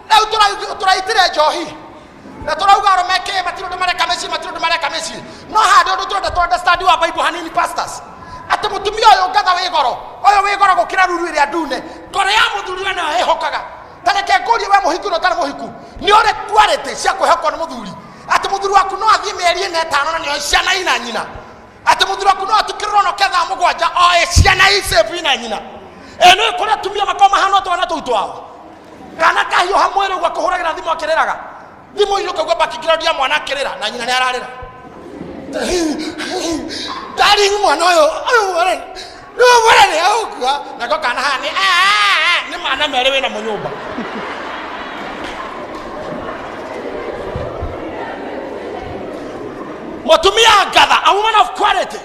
S1: rĩu, tũraitire njohi na tũrauga arũme kĩ matirĩ ũndũ mareka mĩciĩ, matirĩ ũndũ mareka mĩciĩ, no handũ ũndũ tũrenda tũ understand wa Bible hanini, pastors, atĩ mũtumia ũyũ ngatha wĩ goro, ũyũ wĩ goro gũkĩra ruru ĩrĩa ndune, ngoro ya mũthuri we nĩyo ĩhokaga. Ta reke ngũrie, we mũhiku na ũtarĩ mũhiku, nĩ ũrĩ quality cia kwĩhokwo nĩ mũthuri, atĩ mũthuri waku no athiĩ mĩeri ĩna ĩtano na nĩoĩ ciana ina nyina, atĩ mũthuri waku no atukĩrĩrwo no kethaa 7 oĩ ciana i safe ina nyina? Ĩ nĩ kũrĩ atumia makoragwo mahana twana tũu twao, kana kahiũha mwĩrĩ ũguo akũhũragĩra thimũ akĩrĩraga thimũ inĩ, ũkaigua background ya mwana akĩrĩra na nyina nĩ ararĩra, "Darling, mwana ũyũ ũyũ mwana ũyũ mwana nĩ agũkua," nako kana haha nĩ nĩ mana merĩ wĩna mũnyũmba. Mũtumia ngatha, a woman of quality,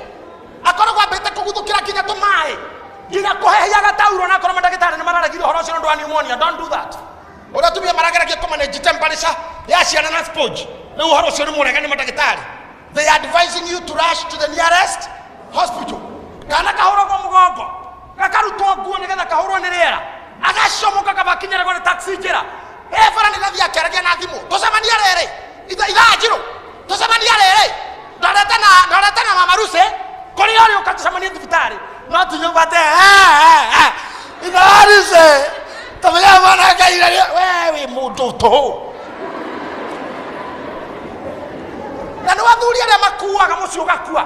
S1: akoragwo ambĩte kũguthũkĩra nginya tũmaĩ, nginya kũhehia gatauro, na akorwo mandagĩtarĩ nĩ mararegire ũhoro ũcio nĩ ũndũ wa pneumonia. Don't do that. Ũrĩa atumia marageragia kũmanage temperature ya ciana na sponge, rĩu ũhoro ũcio nĩ mũrega nĩ mandagĩtarĩ. They are advising you to rush to the nearest hospital. Kana kahũragwo mũgongo, gakarutwo nguo nĩgetha kahũrwo nĩ rĩera, agacomoka kabakinyĩragwo nĩ taxi njĩra e bara nĩ gathiĩ akĩaragia na thimũ, "Tũcemanie rĩrĩ ithaa njirũ, tũcemanie rĩrĩ, ndorete na mama Lucy kũrĩa ũrĩ, ũka tũcemanie thibitarĩ." No ti nyũmba te ithaa Lucy tũmenya mwana Ngai we wĩ mũndũ tũhũ. Na nĩ athuri arĩa makuaga mũciĩ ũgakua,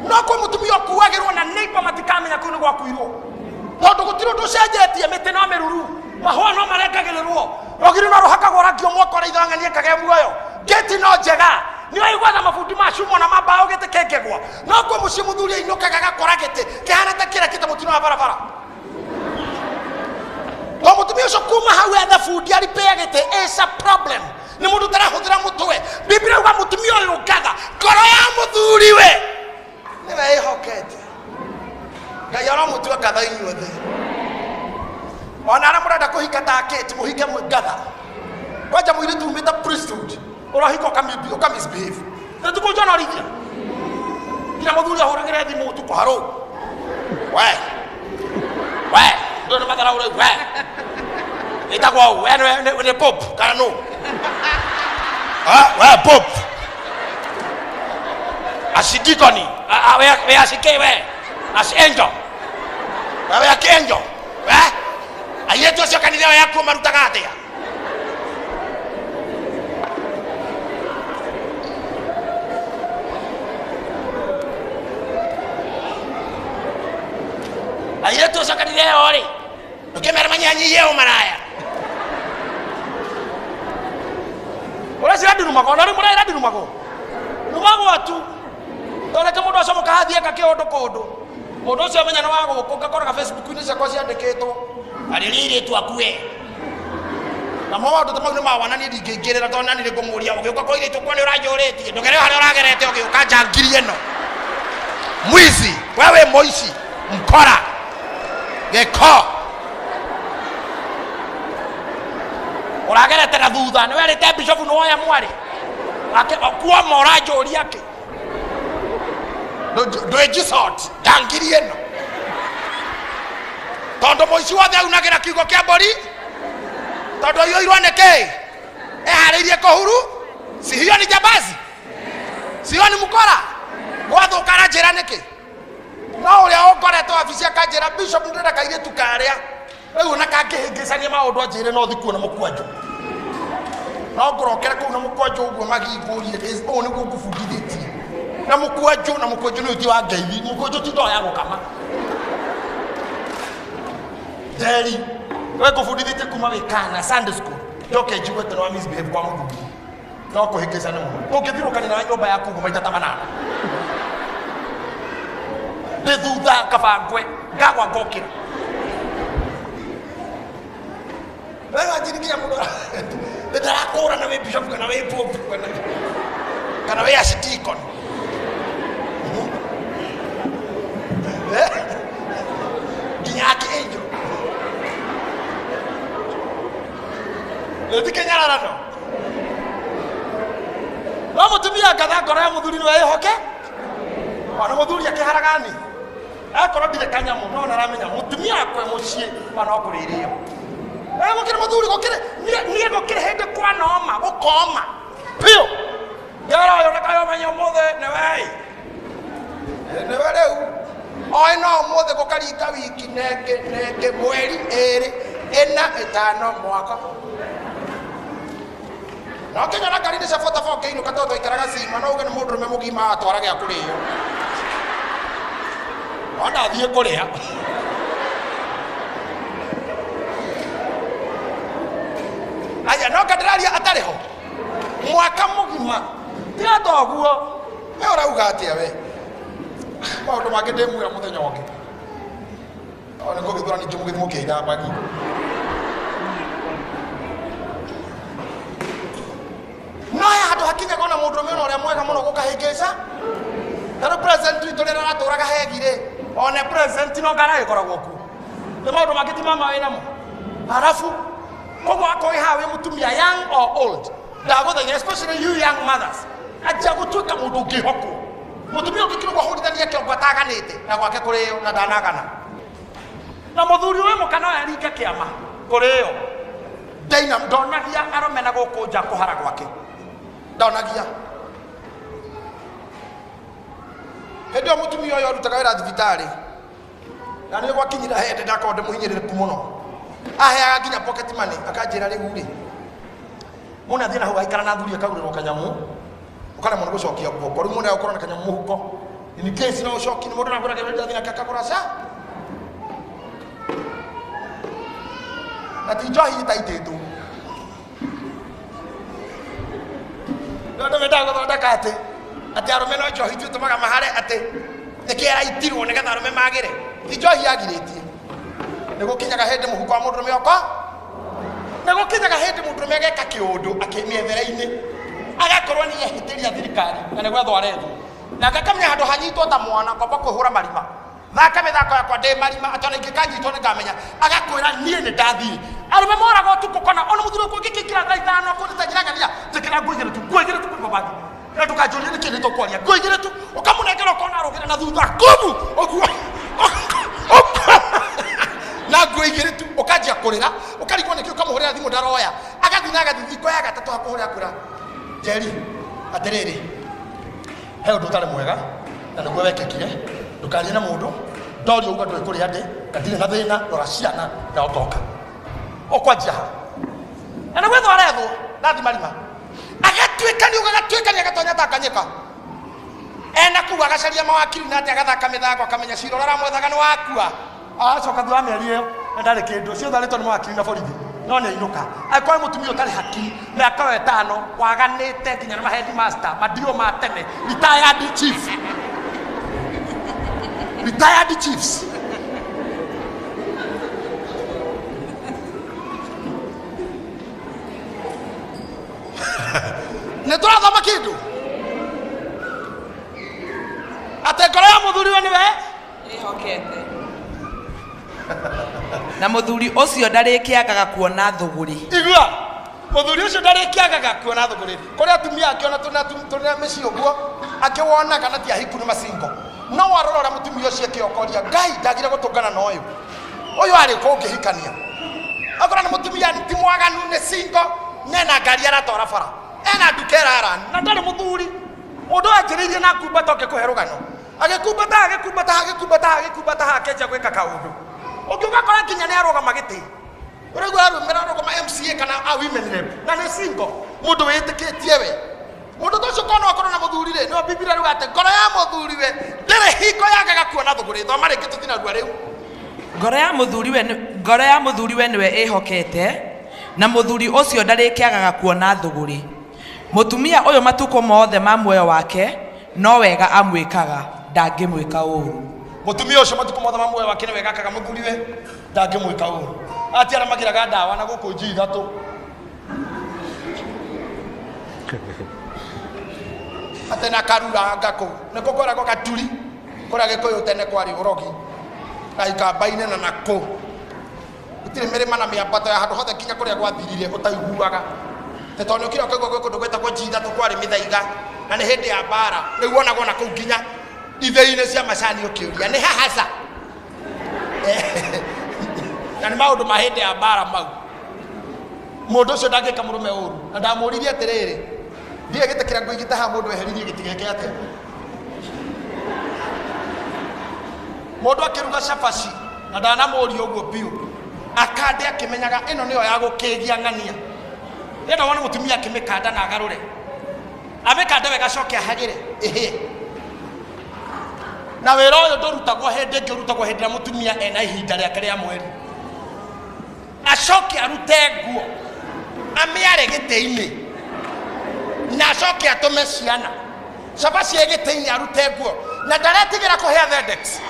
S1: no kwĩ mũtumia ũkuagĩrwo na neighbor matikamenya kũu nĩ gwakuirwo, tondũ gũtirĩ ũndũ ũcenjetie. Mĩtĩ no mĩruru, mahũa no marengagĩrĩrwo, rũgiri no rũhakagwo rangi o mwaka ũrĩa ithang'ani ĩkagĩa muoyo, ngĩti no njega, nĩ waiguaga mabundi ma cuma na ma mbaũ gĩtĩ kĩngĩgwa. No kwĩ mũciĩ mũthuri ainũkaga agakora gĩtĩ kĩhana ta kĩrĩa kĩte mũtino wa barabara, to mũtumia ũcio kuma hau ethe bundi aripĩa gĩtĩ is a problem. Nĩ mũndũ ũtarahũthĩra mũtwe. Biblia uga mũtumia ũyũ ngatha, ngoro ya mũthuri we nĩwe ĩhokete. Ngai aromũtua ngatha inyuothe, ona arĩa mũrenda kũhika ta Kate, mũhike mwĩ ngatha. Kwanja mũirĩtu umĩte priesthood ũrohika ũka misbehave nĩ tukũnjonorithia nginya mũthuri ahũragĩre thimũ ũtukũ, "Harũ we, we ndũĩ nĩ matharaũ rĩu, we ĩtagwo ũũ, we nĩ pope kana nũ? Ah, we pope acidikoni, we acike, we as angel, we akĩangel, we airĩtu acio kanitha ĩyo yakuo marutaga atĩa?" Airĩtu acio kanitha ĩyo rĩ, ũkĩmera manyanyihie ũmaraya ũreciria ndirumagwo, na rĩu mũraira ndirumagwo, rumagwo tu toreke mũndũ acomoka hathiĩ eka kĩũndũ kũndũ mũndũ ũcio amenya nĩ wa gũkũ, ngakoraga Facebook-inĩ ciakwa ciandĩkĩtwo arĩria airĩtu akue namo. Maũndũ ta mau nĩ mawana, niĩ ndingĩingĩrĩra tondũ nani nĩ ngũmũria, "Ũgĩũka kwa airĩtu kwa nĩ ũranjũrĩtie? Ndũgere harĩa ũragerete ũgĩũka, njangiri ĩno, mwizi we, wĩ mũici, mkora, gĩko, ũragerete na thutha, nĩ werĩte bishofu nĩ woya mwarĩ kuoma, ũranjũria kĩ? Ndwĩnjicot, njangiri ĩno." Tondũ mũici wothe aunagĩra kiugo kĩa mbũri, tondũ aiyũirwo nĩ kĩ eharĩirie kũhuru. Si hiyo ni jambazi? Sio ni mkora gwathũka aranjĩra nĩkĩ? No ũrĩa ũkoretwo wabici akanjĩra, bishop, ndĩrenda kairĩtu karĩa rĩu ona kangĩhĩngĩcania maũndũ anjĩre no thikuo na mũkwanjũ, no ngũrokere kũu na mũkwanjũ ũguo magingũrie ũũ nĩguo ngũbundithĩtie na mũkwanjũ, na mũkwanjũ nĩ ũti wa ngeithi, mũkwanjũ ti ndoo ya gũkama. Njeri, we ngũbundithĩtie kuma wĩ kana Sunday school, njoke njigue atĩ nĩ wa misbehave kwa mũthuri, no kũhĩngĩcane mũno tũngĩthirũkania na nyũmba yaku ũguo maita ta manana ndĩ thutha kabangwe ngagwa ngokĩra. We wanjiri nginya mũndũ ndĩrakũra na wĩ bishop kana wĩ pope kana wĩ archdeacon. Eh? Nginya archangel nĩ kĩnyararano. No mũtumia ngatha ngoro ya mũthuri nĩwe ĩhoke, ona mũthuri akĩharagani akorwo ndirĩ kanyamũ, no naramenya mũtumia akwe mũciĩ ona no kũrĩrĩo. Eh, gũkĩrĩ mũthuri, gũkĩrĩ niĩ gũkĩrĩ hĩndĩ kwanoma gũkoma biũ ngera ũyũ na kayo menya ũmũthĩ nĩwe nĩwe rĩu oĩ no ũmũthĩ gũkaringa wiki nengĩ nengĩ mweri ĩrĩ ĩna ĩtano mwaka no kĩnyona ngari nĩ cia bota ngĩinũka tondũ twaikaraga cima, no uge nĩ mũndũrũme mũgima atwara gĩa kũrĩo no ndathiĩ kũrĩa. Aya no ngandĩraria atarĩ ho mwaka mũgima tiga toguo. We ũrauga atĩa? We maũndũ mangĩ ndĩmwĩra mũthenya ũngĩ. O nĩ ngũgĩthura ningĩ mũgĩthiĩ mũkĩithambagia. No he handũ hakinyaga ona mũndũrũme ona ũrĩa mwega mũno gũkahĩngĩca. Tarĩu president witũ rĩrĩa aratũraga hegi rĩ, one president no ngaragĩkoragwo kuo nĩ maũndũ mangĩ ti mama wĩ namo. Halafu koguo akorwo wĩ haha wĩ mũtumia, young or old, ndagũthaitha, especially you young mothers, anjia gũtuĩka mũndũ ũngĩhokwo, mũtumia ũngĩkirwo ahũrithanie kĩongo ataganĩte na gwake kũrĩo na ndanagana na mũthuri ũyũ mũka no aringe kĩama kũrĩo ndaina ndonagia arũme na gũkũ nja kũhara gwake ndonagia. Hĩndĩ ĩyo mũtumia ũyũ arutaga wĩra thibitarĩ na nĩ gwakinyira hĩndĩ ndakorwo ndĩ mũhinyĩrĩrĩku mũno, aheaga nginya pocket money, akanjĩra rĩu rĩ mũndũ athiĩ na hau aikara na athuri akagũrĩrwo kanyamũ ũkaremwo nĩ gũcokia guoko. Rĩu mũndũ agũkorwo na kanyamũ mũhuko in case no ũcoki nĩ mũndũ aragũra kĩndũ athiĩ nake akagũra ca na ti njohi ĩtaitĩtwo. No andũ mendaga gũthondeka atĩ arũme no njohi tu ĩtũmaga mahare, atĩ nĩkĩ araitirwo nĩgetha arũme magĩre. Ti njohi yagirĩtie. Nĩ gũkinyaga hĩndĩ mũhuko wa mũndũrũme ũko, nĩ gũkinyaga hĩndĩ mũndũrũme ageka kĩũndũ akĩmĩethere-inĩ agakorwo nĩ ehĩtĩria thirikari na nĩ gwethwo arethwo nake akamenya handũ hanyitwo ta mwana ngomba kwĩhũra marima thaka mĩthako yakwa ndĩ marima atĩ ona ingĩkanyitwo nĩ ngamenya. Agakwĩra niĩ nĩ ndathiĩ. Arũme moraga ũtukũ kona ona mũthuri wakwa ngĩkĩingĩra thaa 5 kũndĩ njĩra njĩkĩra nguo igĩrĩ tu, nguo igĩrĩ tu kwĩba bagi na ndũkanjũrie nĩkĩ nĩ tũkwaria, nguo igĩrĩ tu ũkamũnengera ũkona arũgĩra na thutha kumu ũguo na nguo igĩrĩ tu ũkanjia kũrĩra ũkarigwo nĩkĩ. Ũkamũhũrĩra thimũ ndaroya, agathiĩ na agathiĩ. Thikũ ya gatatũ akũhũrĩra kwĩra, Njeri, atĩrĩrĩ, he ũndũ ũtarĩ mwega na nĩguo wekĩkire, ndũkarie na mũndũ, ndorio uga ndũĩ kũrĩa ndĩ na ndirĩ na thĩna, rora ciana na ũkoka ũkwanjia ha na nĩ gwethwo arethwo ndathi marima agatuĩkania ũguo agatuĩkania agatonya Tanganyika ena kuu agacaria mawakiri na atĩ agathaka mĩthako akamenya cira ũrĩa aramwethaga nĩ wakua. Agacoka thutha wa mĩeri ĩyo na ndarĩ kĩndũ ciothe arĩtwo nĩ mawakiri na borithi no nĩ ainũka. Angĩkorwo nĩ mũtumia ũtarĩ hakiri mĩaka ĩyo 5 waganĩte nginya na maheadmaster madio ma tene, retired chief, retired chiefs. Nĩ tũrathoma kĩndũ atĩ ngoro ya mũthuri we nĩwe
S2: ĩhokete na mũthuri ũcio ndarĩkĩagaga kuona thũgũrĩ.
S1: Igua, mũthuri ũcio ndarĩkĩagaga kuona thũgũrĩ. Kũrĩ atumia angĩ ona tũna mĩciĩ ũguo angĩ wonaga na ti ahiku, nĩ macingo, no warora ũrĩa mũtumia ũcio ekĩokoria ngai ndagire gũtũngana na ũyũ ũyũ arĩ kũngĩhikania akorwo nĩ mũtumia ti mwaganu, nĩ single, nena ngari aratwara bara, ena nduka ĩrarani na ndarĩ mũthuri. Mũndũ anjĩrĩirie na kumbata ũngĩkũhe rũgano. Agĩkumbata agĩkumbata agĩkumbata agĩkumbata akĩanjia gwĩka kaũndũ. Ũngĩ ũgakora nginya nĩ arũgama gĩtĩ. Ũraigua arũmĩra arũgama MCA kana a women rep na nĩ single. Mũndũ wĩtĩkĩtie we. Mũndũ ta ũcio korwo no akorwo na mũthuri rĩ, nĩyo Bibilia rĩu atĩ ngoro ya mũthuri we ndĩrĩ hingo yagaga kuona thũgũrĩ. Thoma rĩngĩ tũthiĩ narua rĩu.
S2: Ngoro ya mũthuriwe nĩ- ngoro ya mũthuriwe nĩwe ĩhokete, na mũthuri ũcio ndarĩkĩagaga kuona thũgũrĩ. Mũtumia ũyũ matukũ mothe ma muoyo wake no wega amwĩkaga, ndangĩmwĩka ũũru.
S1: Mũtumia ũcio matukũ mothe ma muoyo wake nĩ wega akaga mũthuriwe ndangĩmwĩka ũũru. Ati arĩa magĩraga ndawa na gũkũ nji ithatũ. Atĩ na karuranga kũu nĩkuo kwĩragwo gaturi kũrĩa Gĩkũyũ tene kwarĩ ũrogi na ikamba-inĩ na nakũ gũtirĩ mĩrĩma na mĩambato ya handũ hothe nginya kũrĩa gwathirire ũtaiguaga. Nĩ tondũ nĩ ũkire ũkaigua gwĩ kũndũ gwĩtagwo nji ithatũ kwarĩ mĩthaiga na nĩ hĩndĩ ya mbara. Rĩu wonagwo na kũu nginya ithĩi-inĩ cia macani ũkĩũria nĩ hahaca. Na nĩ maũndũ ma hĩndĩ ya mbara mau. Mũndũ ũcio ndangĩka mũrũme ũru. Na ndamũririe atĩrĩrĩ, ndiĩ gĩtĩ kĩrĩa ngũigĩte haha mũndũ eheririe gĩtĩ gĩake atĩa? Mũndũ akĩruga cabaci na ndanamũria ũguo biũ, akande akĩmenyaga ĩno nĩyo ya gũkĩgia ng'ania. Ndĩrenda wone mũtumia akĩmĩkanda na agarũre, amĩkande wega acoke ahagĩre ĩhĩe. Na wĩra ũyũ ndũrutagwo hĩndĩ ĩngĩ, ũrutagwo hĩndĩ ĩrĩa mũtumia ena ihinda rĩake rĩa mweri. Acoke arute nguo amĩare gĩtĩ-inĩ, na acoke atũme ciana cabaci ĩ gĩtĩ-inĩ arute nguo, na ndaretigĩra kũhĩa Thendex.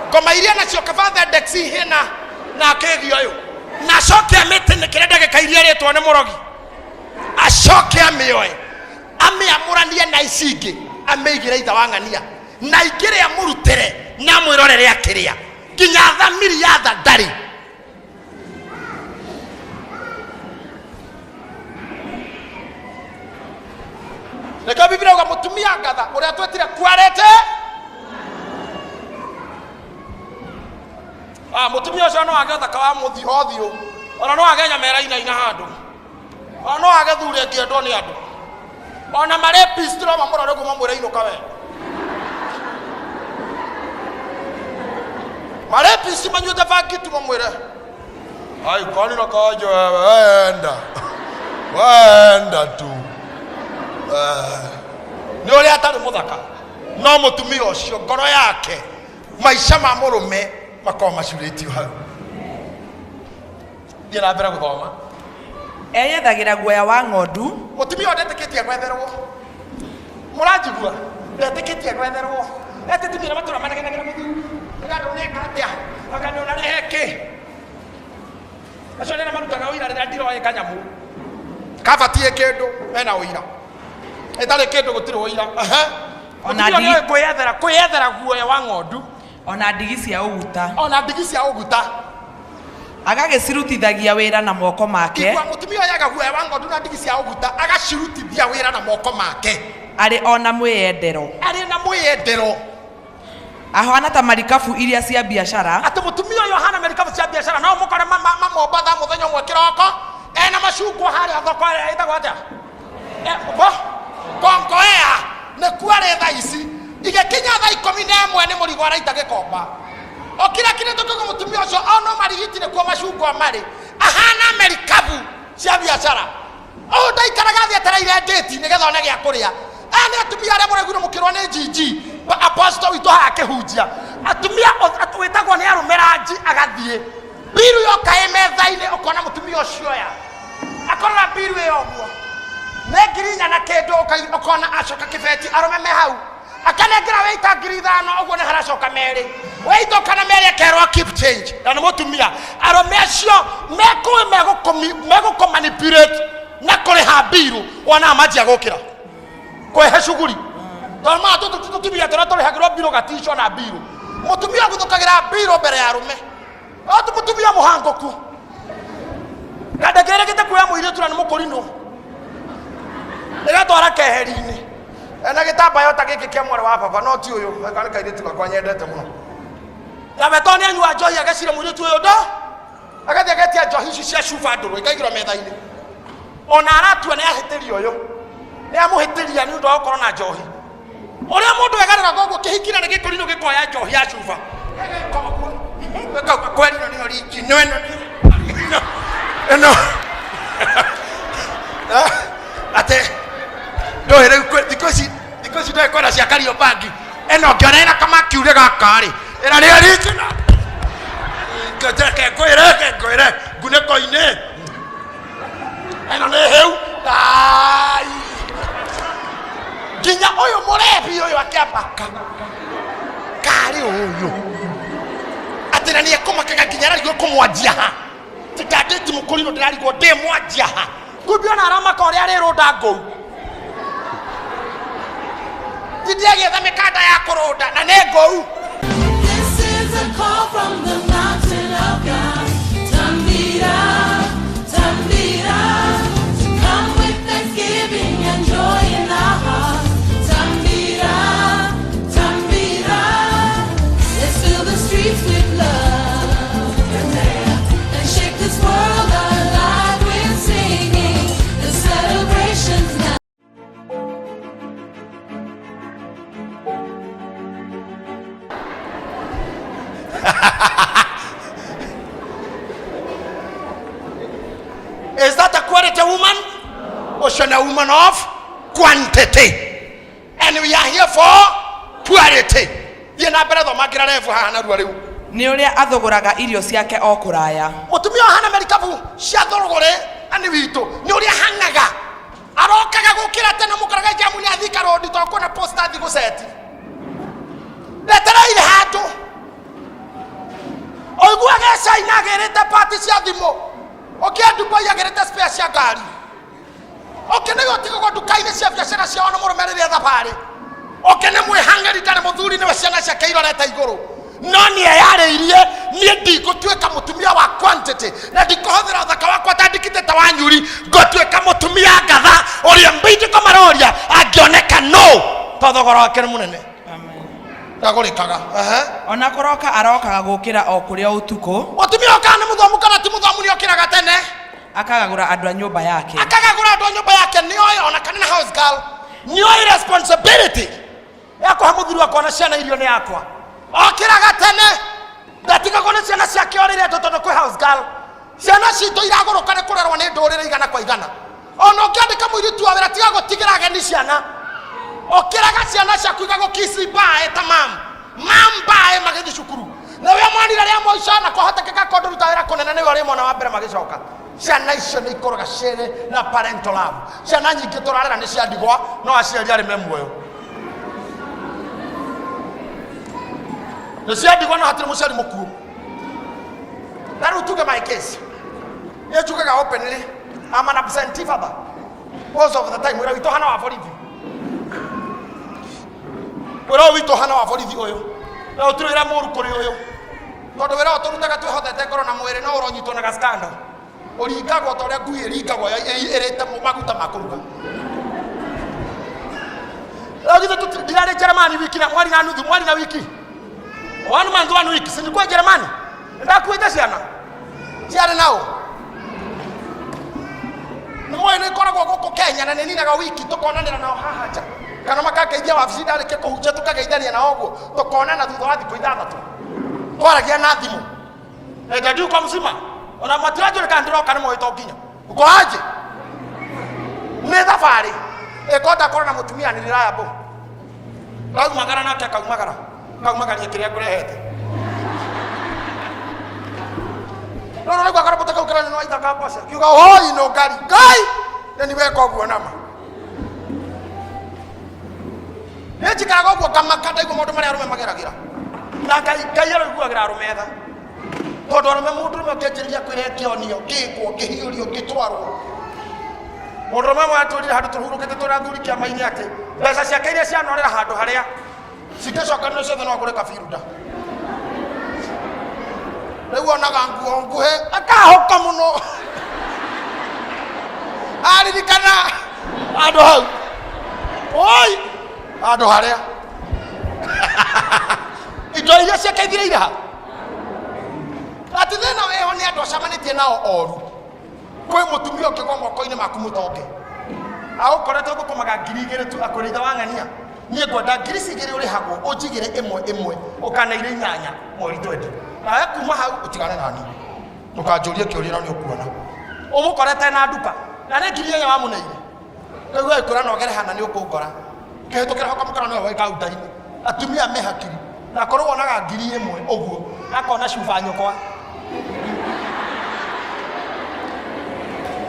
S1: Ngoma iria nacio kaba Thendex ihĩe na akĩgio ũyũ, na acoke amĩtĩnĩkĩre ndagĩka iria ĩrĩtwo nĩ mũrogi, acoke amĩoe amĩamũranie na ici ingĩ, amĩigĩre itha wa ng'ania, na ingĩrĩ amũrutĩre na amwĩrorere akĩrĩa nginya thamiri ya tha ndarĩ. Nĩkĩo Bibilia yuga mũtumia ngatha ũrĩa twetire kwarete. Ah, mũtumia ũcio no age ũthaka wa mũthiũ ũthiũ, ona no age nyama ĩrainaina handũ, ona no age thuri ĩngĩendwo nĩ andũ, ona marĩ peace no mamũrore ũguo mamwĩre inũka we. Marĩ peace manyuĩte bangi tu mamwĩre ai kwani nakaje wewe wenda wenda tu. Nĩ ũrĩa atarĩ mũthaka, no mũtumia ũcio ngoro yake maica ma mũrũme makoragwo macurĩtio hau. Thiĩ na mbere gũthoma.
S2: Eyethagĩra guoya wa ng'ondu.
S1: Mũtumia ũyũ ndetĩkĩtie gwetherwo. Mũranjigua? Ndetĩkĩtie gwetherwo. Etĩtumia arĩa matũra manegenagĩra mũthuri. Anga ndũneka atĩa? Anga nĩũnarehe kĩ? Acio nĩ marutaga ũira rĩrĩa ndiroĩ kanyamũ. Kabatiĩ kĩndũ, mena ũira. Ĩtarĩ kĩndũ gũtirĩ ũira. Aha.
S2: Ona
S1: Mũtumia
S2: ndigi-
S1: nĩoĩ kwĩyethera, kwĩyethera guoya wa ng'ondu.
S2: Ona ndigi cia ũguta.
S1: Ona ndigi cia ũguta.
S2: Agagĩcirutithagia wĩra na moko make.
S1: Igua mũtumia oyaga guoya wa ng'ondu na ndigi cia ũguta, agacirutithia wĩra na moko make.
S2: Arĩ o na mwĩyendero.
S1: Arĩ na mwĩyendero.
S2: Ahana ta marikabu iria cia biacara.
S1: Atĩ mũtumia ũyũ ahana marikabu cia biacara, no ũmũkore Mamombatha mũthenya ũmwe kĩroko, ena macungwa harĩa thoko ĩrĩa ĩtagwo atĩa? Bo, Kongoea, nĩkuo arĩ thaa ici. Igĩkinya thaa 11 nĩ mũrigo araita gĩkomba. Ũkirakirĩte ũkauga mũtumia ũcio ono marigiti nĩkuo macungwa marĩ. Ahana merikabu cia biacara. Ũũ ndaikaraga thĩ etereire ngĩti nĩgetha one gĩa kũrĩa. Aya nĩ atumia arĩa mũraiguire mũkĩrwo nĩ GG, apostle witũ haha akĩhunjia. Atumia wĩtagwo nĩ arũme ranji agathiĩ. Mbiru yoka ĩ metha-inĩ ũkona mũtumia ũcio oya. Akorora mbiru ĩyo ũguo. Nĩ 4,000 na kĩndũ ũkona acoka kĩbeti arũme me hau. Akanengera wĩita 5,000 ũguo nĩ haracoka merĩ. Wĩita ũkana merĩ akerwo keep change. Na nĩ mũtumia. Arũme acio mekũĩ megũkũ manipulate na kũrĩha mbiru wonaga manjia gũkĩra. Kwĩhe cuguri. Tondũ ma tũtũ ti tũtumia tũrĩa tũrĩhagĩrwo mbiru gaticwo na mbiru. Mũtumia ũguthũkagĩra mbiru mbere ya arũme. Ati mũtumia mũhangũku. Na ndakĩrĩgĩte kuoya mũirĩtu na nĩ mũkũrinũ. Ĩgatwara keheri-inĩ. Ena gĩtambaya ta gĩkĩ kĩa mwarĩ wa baba no ti ũyũ, gaka nĩ kairĩtu gakwa nyendete mũno. Na we tondũ nĩanyua njohi ageciria mũirĩtu ũyũ ndo agathiĩ agetia njohi ici cia cuba ndũrũ ikaigĩrwo metha-inĩ. Ona aratua nĩ ahĩtĩria ũyũ. Nĩ amũhĩtĩria nĩ ũndũ wa gũkorwo na njohi. Ũrĩa mũndũ egarũraga ũguo kĩhiki na nĩ gĩkũrinũ gĩkoya njohi ya cuba. Gĩgeka ũguo. Gĩkauga kweri ĩno nĩyo ringi, no ĩno nĩ ĩno. Atĩ ndũĩ rĩu thikũ ici ndũĩ kwĩna cia Kariobangi. Ĩno ngĩona ĩna kamakiurĩ gaka rĩ, ĩra nĩ original. Reke ngwĩre, reke ngwĩre, ngunĩko-inĩ. Ĩno nĩ hĩu. Ai. Nginya ũyũ mũrebi ũyũ akĩamba karĩ ũyũ. Atĩ na nĩ ekũmakaga nginya ararigwo kũmwanjia ha. Titandĩti mũkũrinũ ndĩrarigwo ndĩmwanjia ha. Kumbe ona aramaka ũrĩa arĩrũnda ngũu. Ndingĩagĩetha mĩkanda ya kũrũnda na nĩ ngũu.
S3: This is a call from the mountain of God. Tambira, Tambira, to come with thanksgiving and joy in our hearts. Tambira, Tambira, let's fill the streets with love and shake this world alive with singing. The celebration's now.
S1: Is that a quality woman? Or should a woman of quantity? And we are here for quality. Thiĩ na mbere thomangĩra rebu haha narua rĩu.
S2: Nĩ ũrĩa athũgũraga irio ciake o kũraya.
S1: Mũtumia ũhana merikabu cia thũgũrĩ ani witũ nĩ ũrĩa hang'aga. Arokaga gũkĩra tene mũkoraga jamu nĩ athika rũndi tondũ kwĩna posta athi gũceti. Ndetereire handũ. Ũiguage China agĩrĩte pati cia thimũ. Ũkĩa Dubai agĩrĩte spare cia ngari. Ũkĩ nĩwe ũtigagwo nduka-inĩ cia biacara ciao na mũrũme rĩrĩa thabarĩ. Ũkĩ nĩ mwĩhang'ĩri ndarĩ mũthuri nĩwe ciana ciake irorete igũrũ. No nĩ eyarĩirie niĩ ndigũtuĩka mũtumia wa quantity na ndikũhũthĩra ũthaka wakwa ta ndikite ta wa nyuri, ngũtuĩka mũtumia ngatha ũrĩa mbindĩko maroria angĩoneka no to thogora wake nĩ mũnene. Ndagũrĩkaga.
S2: Ona kũroka arokaga gũkĩra o kũrĩa ũtukũ.
S1: Mũtumia ũkaga nĩ mũthomu kana ti mũthomu nĩ okĩraga tene.
S2: Akagagũra andũ a nyũmba yake.
S1: Akagagũra andũ a nyũmba yake nĩoĩ ona kana na house girl nĩoĩ responsibility ya kũhe mũthuri wakwa na ciana irio nĩ yakwa. Okĩraga tene ndatigagwo nĩ ciana ciake o rĩrĩa tondũ kwĩ house girl. Ciana citũ iragũrũka nĩ kũrerwo nĩ ndũrĩrĩ igana kwa igana. Ona ũngĩandĩka mũirĩtu wa wĩra tiga gũtigĩra ageni ciana. Ũkĩraga ciana ciaku igagũkici mbae ta mam mam mbae magĩthiĩ cukuru. Na we mwanire rĩa mũico na kwahotekeka ko ndũruta wĩra kũnene nĩwe ũrĩ mwana wa mbere magĩcoka. Ciana icio nĩ ikũraga cirĩ na parental love. Ciana nyingĩ tũrarera nĩ cia ndigwa no aciari arĩ me muoyo. Nĩ cia ndigwa no hatirĩ mũciari mũkuũ. Na rĩu tuge my case. Niĩ njugaga openly, I'm an absentee father. Most of the time, wĩra witũ hana wa borithi. Wĩra ũyũ witũ hana wa borithi ũyũ. Na gũtirĩ wĩra mũru kũrĩ ũyũ. Tondũ wĩra ũyũ tũrutaga twĩhotete ngoro na mwĩrĩ no ũronyitwo na gaskando. Ũringagwo ta ũrĩa ngui ĩringagwo ĩrĩte maguta ma kũruga. Rĩu githĩ ndirarĩ Jeremani wiki na mweri na nuthu, mweri na wiki. 1 month 1 week, si nilikuwa Jeremani. Ndakuĩte ciana. Ciarĩ nao. Nĩ moĩ nĩ ngoragwo gũkũ Kenya na nĩ ninaga wiki tũkonanĩra nao haha nja. Kana makangeithia wabici ndarĩkia kũhunjia tũkageithania nao ũguo tũkonana thutha wa thikũ ithathatũ. Twaragia na thimũ. Na ndio kwa mzima. Ona matiranjũrĩ kana ndĩroka nĩ moĩ to nginya. Uko aje? Nĩ thabarĩ. Ĩko ndakorwo na mũtumia nĩ reliable. Ndaumagara nake akaumagara. Kaumagaria kĩrĩa ngũrehete. No no rĩu akarobota kau kĩrani no ithaka mboca. Kiuga hoi no ngari. Ngai! Na ni weka ũguo nama. Nĩ njikaraga ũguo ngamaka ndaigua maũndũ marĩa arũme mageragĩra. Na Ngai Ngai aroiguagĩra arũme tha. Tondũ arũme mũndũ ũrũme ũngĩanjĩrĩria kwĩre ngĩonio, ngĩkwo, ngĩhiũrio, ngĩtwarwo. Mũndũ ũrũme ũmwe atũrire handũ tũhurũkĩte tũrĩ athuri kĩama-inĩ atĩ mbeca ciake iria cianorera handũ harĩa cingĩcokanĩrio ciothe no agũre kabiruda. Rĩu onaga nguo nguhĩ akahũka mũno. Aririkana handũ hau. Oi! Handũ harĩa. Indo iria ciake ithireire ha. Atĩ thĩna wĩho nĩ andũ acemanĩtie nao oru. Kwĩ mũtumia ũngĩgwa moko-inĩ maku mũtonge. Agũkorete ũthũkũmaga 2,000 tu, akwĩra ithe wa ng'ania, niĩ ngwenda ngiri ici igĩrĩ ũrĩhagwo ũnjigĩre ĩmwe ĩmwe, ũkanaire inyanya mweri 20. Nawe kuma hau ũtigane nani, ndũkanjũrie kĩũria no nĩ ũkuona. Ũmũkorete na nduka na nĩ 8,000 wamũneire, rĩu agĩkwĩra no gere hana nĩ ũkũngora ũkĩhĩtũkĩra ho ũkamũkora nĩwe wĩ kaunta-inĩ. Atumia me hakiri, na korwo wonaga 1,000 ũguo akona cuba nyũkwa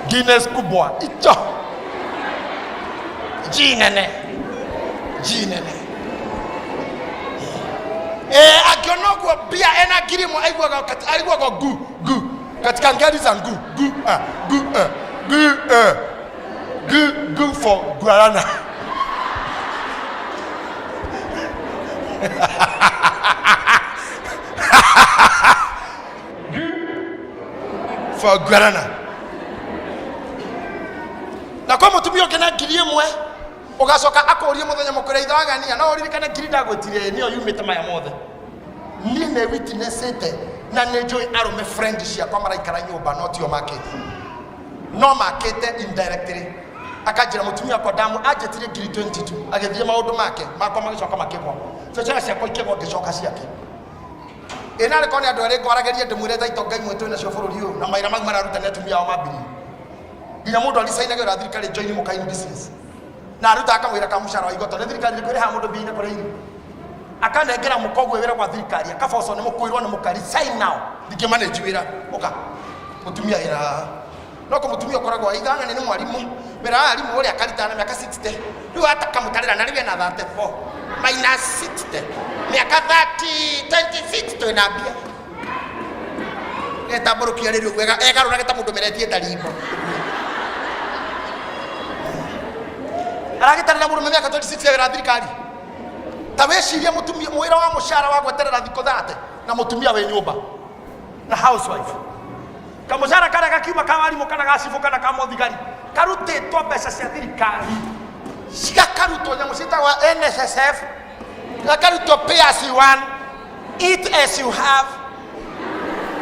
S1: Guinness kubwa icho G nene G nene. Eh, akiona ũguo mbia ena 1,000 aiguaga aiguaga gu gu katika ngari za ngu gu ah, gu eh, gu eh, gu gu for guarana. For guarana. Na kwa mũtumia ũngĩ na 1,000 ũgacoka akũrie mũthenya mũkwĩra ithe wagania no ũririkane ngiri ndagwĩtirie nĩyo yumĩte maya mothe. Niĩ nĩ witnessĩte na nĩ njũĩ arũme friend ciakwa maraikara nyũmba no tio makĩte, no makĩte indirectly. Akanjĩra mũtumia wakwa ndamu anjĩtirie ngiri 22, agĩthiĩ maũndũ make makwa magĩcoka makĩgwa, biacara ciakwa ikĩgwa, ngĩcoka ciake. Ĩ narĩ korwo nĩ andũ erĩ ngwaragĩria ndĩmwĩre tha itonga imwe twĩ nacio bũrũri ũyũ na mawĩra mau mararuta nĩ atumia ao mambirie, nginya mũndũ aricainagĩra wĩra thirikari join mũkaini business na arutaga kamwĩra ka mũcara wa igoto nĩ thirikari nĩ kwĩrĩhaga mũndũ mbia-inĩ kũrĩa irio, akanengera mũkoguo wĩra gwa thirikari, akabocwo nĩ mũkwĩrwo nĩ mũka resign now, ndingĩ manage wĩra ũka mũtumia wĩra haha. No kũ mũtumia ũkoragwo ithang'ani nĩ mwarimũ, wĩra wa arimũ ũrĩa akaritana na mĩaka 60, rĩu atakamũtarĩra na rĩu ena 34 minus 60 mĩaka 30 26 twĩna mbia. Etambũrũkia rĩrĩ ũguo egarũrage ta mũndũ meretie tarimbo, aragĩtarĩra mũrũme mĩaka 26 ya wĩra wa thirikari. Ta wĩcirie mũtumia mwĩra wa mũcara wa gweterera thikũ 30 na mũtumia wĩ nyũmba na housewife, kamũcara karĩa gakiuma ka warimũ kana ga cibũ kana ka mũthigari karutĩtwo mbeca cia thirikari, cigakarutwo nyamũ ciĩtagwo NSSF, gakarutwo pay as you earn, eat as you have,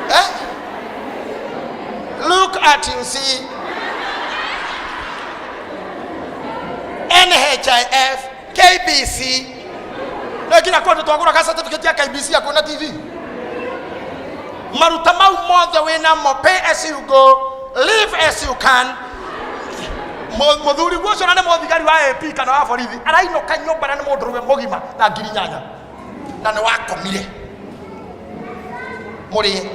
S1: eh? Look at you see NHIF, KBC, na nginya kũndũ twagũraga certificate ya KBC ya kuona TV. Maruta mau mothe wĩnamo, pay as you go, live as you can. Mũthuri guo ũcio na nĩ mũthigari wa AP kana wa borithi arainũka nyũmba na nĩ mũndũrũme mũgima na 8,000 na nĩ wakomire mũrĩe.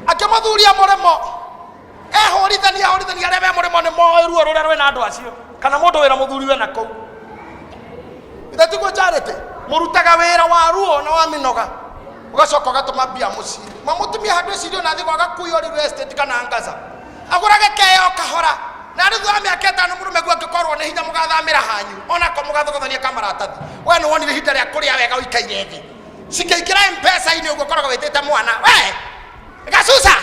S1: Akĩmũthuria mũrĩmo ehũrithania ahũrithania arĩa me mũrĩmo nĩ moĩ ruo rũrĩa rwĩna andũ acio, kana mũndũ wĩna mũthuri wĩna kũu ithe tiguo charity mũrutaga wĩra wa ruo na wa mĩnoga, ũgacoka ũgatũma mbia mũciĩ mamũtumia handũ ĩcirio na thĩ gwagakuio rĩu estate kana ngaca agũrage keo kahora, na rĩu thutha wa mĩaka 5 mũrũme guo angĩkorwo nĩ hinya mũgathamĩra hanyu onako mũgathogothania kamaratathi. We nĩ wonire ihinda rĩa kũrĩa wega ũikaire thĩ cikĩingĩra mpesa-inĩ ũguo ũkoragwo wĩtĩte mwana we gasusa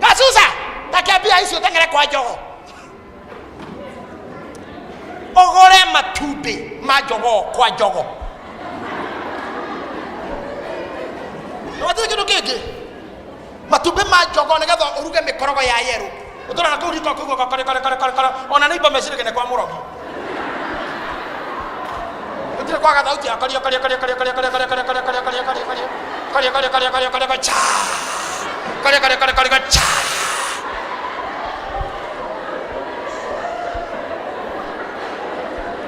S1: gasusa takĩambia icio teng'ere kwa njogo ũgũre matumbĩ ma njogoo kwa njogo. Nĩwatirĩ kĩndũ kĩngĩ, matumbĩ ma njogo nĩgetha ũruge mĩkorogo ya yerũ ũtũraga kũu riko kũigua kare kare kare kare kare, ona nĩ imba meciragia nĩ kwa mũrogi, gũtirĩ kwaga thauti ya karia karia karia karia karia karia karia karia karia karia karia karia karia karia karia karia karia karia cha karia karia karia karia cha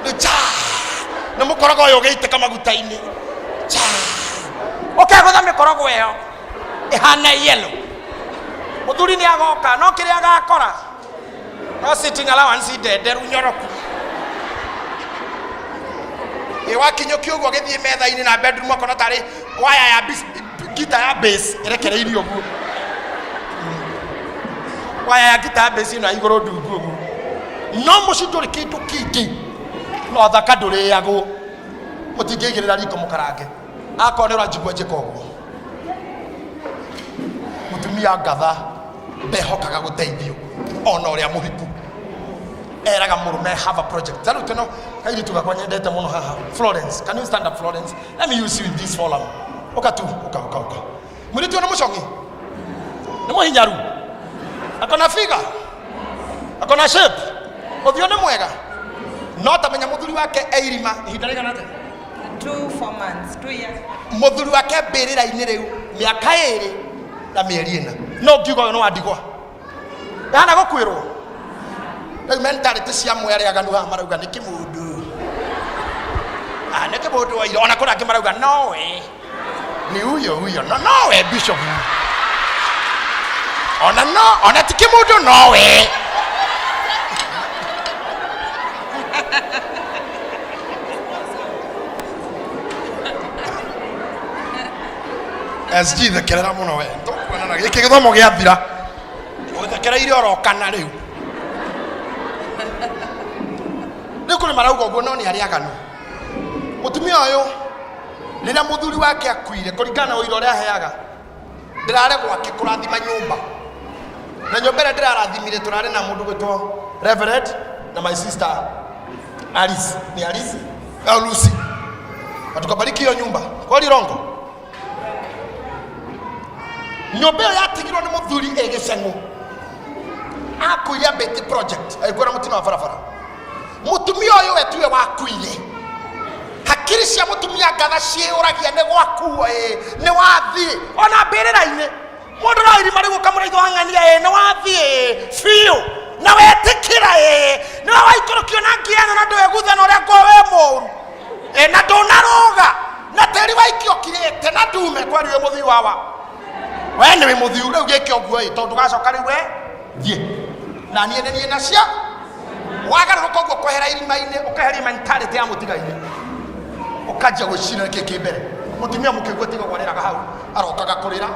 S1: nĩ cha nĩ mũkorogo ũyũ ũgĩitĩka maguta-inĩ cha ũkegũtha mĩkorogo ĩyo ĩhana yellow. Mũthuri nĩ agoka no kĩrĩa agakora no sitting allowance ndenderu nyoroku ĩ wakinyũkia ũguo gĩthiĩ metha-inĩ na bedroom akona tarĩ waya ya ngita ya bass ĩrekereirio ũguo, waya ya ngita ya bass ĩno ya igũrũ ndungu ũguo. No mũciĩ ndũrĩ kĩndũ kĩngĩ no thaka ndũrĩagwo, mũtingĩigĩrĩra riko mũkarange akorwo nĩ ũranjigua njĩka ũguo. Mũtumia ngatha ndehokaga gũteithio ona ũrĩa mũhiku eraga mũrũme have a project. Tarĩu tũno kairĩtu gakwa nyendete mũno haha, Florence, can you stand up, Florence? Let me use you in this forum. Ũka tu, ũka ũka ũka. Mũirĩtu ũyũ nĩ mũcong'i, nĩ mũhinyaru, akona figa. Akona shape. Ũthiũ nĩ mwega. No tamenya mũthuri wake e irima ihinda rĩigana atĩa?
S4: 2 4 months, 2 years.
S1: Mũthuri wake mbĩrĩra-inĩ rĩu mĩaka 2 na mĩeri 4. No ngiuga ũyũ nĩ wa ndigwa. Ndana gũkuĩrwo. Rĩu mentality cia amwe arĩa aganu haha marauga nĩ kĩmũndũ. Ah, nĩ kĩmũndũ waire. Ona kũrĩ angĩ marauga nowe. Ni huyo huyo. No, nowe bishop. Ona no, ona ti kĩmũndũ nowe. SG thekerera mũno we. Tũkuonana gĩkĩ gĩthomo gĩathira. Ũthekereire oro kana rĩu. Rĩu kũrĩ marauga ũguo no nĩ arĩa aganu. Mũtumia ũyũ rĩrĩa mũthuri wake akuire kũringana na ũira ũrĩa aheaga ndĩrarĩ gwake kũrathima nyũmba na nyũmba ĩrĩa ndĩrarathimire tũrarĩ na mũndũ gwĩtwo Reverend na my sister Alice ni Alice au Lucy na tukabariki hiyo nyumba kweli rongo nyũmba ĩyo yatigirwo nĩ mũthuri ĩ gĩceng'ũ akuire ambĩtie project agĩkuĩra mũtino wa barabara mũtumia ũyũ we tiwe wakuire hakiri cia mũtumia ngatha ciĩũragia nĩ gwakuo ĩ nĩ wathiĩ ona mbĩrĩra-inĩ mũndũ no irima rĩu ũkamũraithwo hang'ania ĩ nĩ wathiĩ biũ na wetĩkĩra ĩ nĩwe waikũrũkio na ngia ĩno na ndwegutha na ũrĩa ngoo wĩ mũru ĩ na ndũnarũga na tĩri waikio kirĩte na ndume kweri wĩ mũthiu wawa we nĩ wĩ mũthiu rĩu gĩke ũguo ĩ tondũ gacoka rĩu we thiĩ na niĩ nĩ niĩ nacio wagarũrũka ũguo kwehera irima-inĩ ũkeheria mentality ya mũtigaire ũkanjia gwĩciria nĩkĩ kĩ mbere mũtumia mũkĩgu atigagwo arĩraga hau arokaga kũrĩra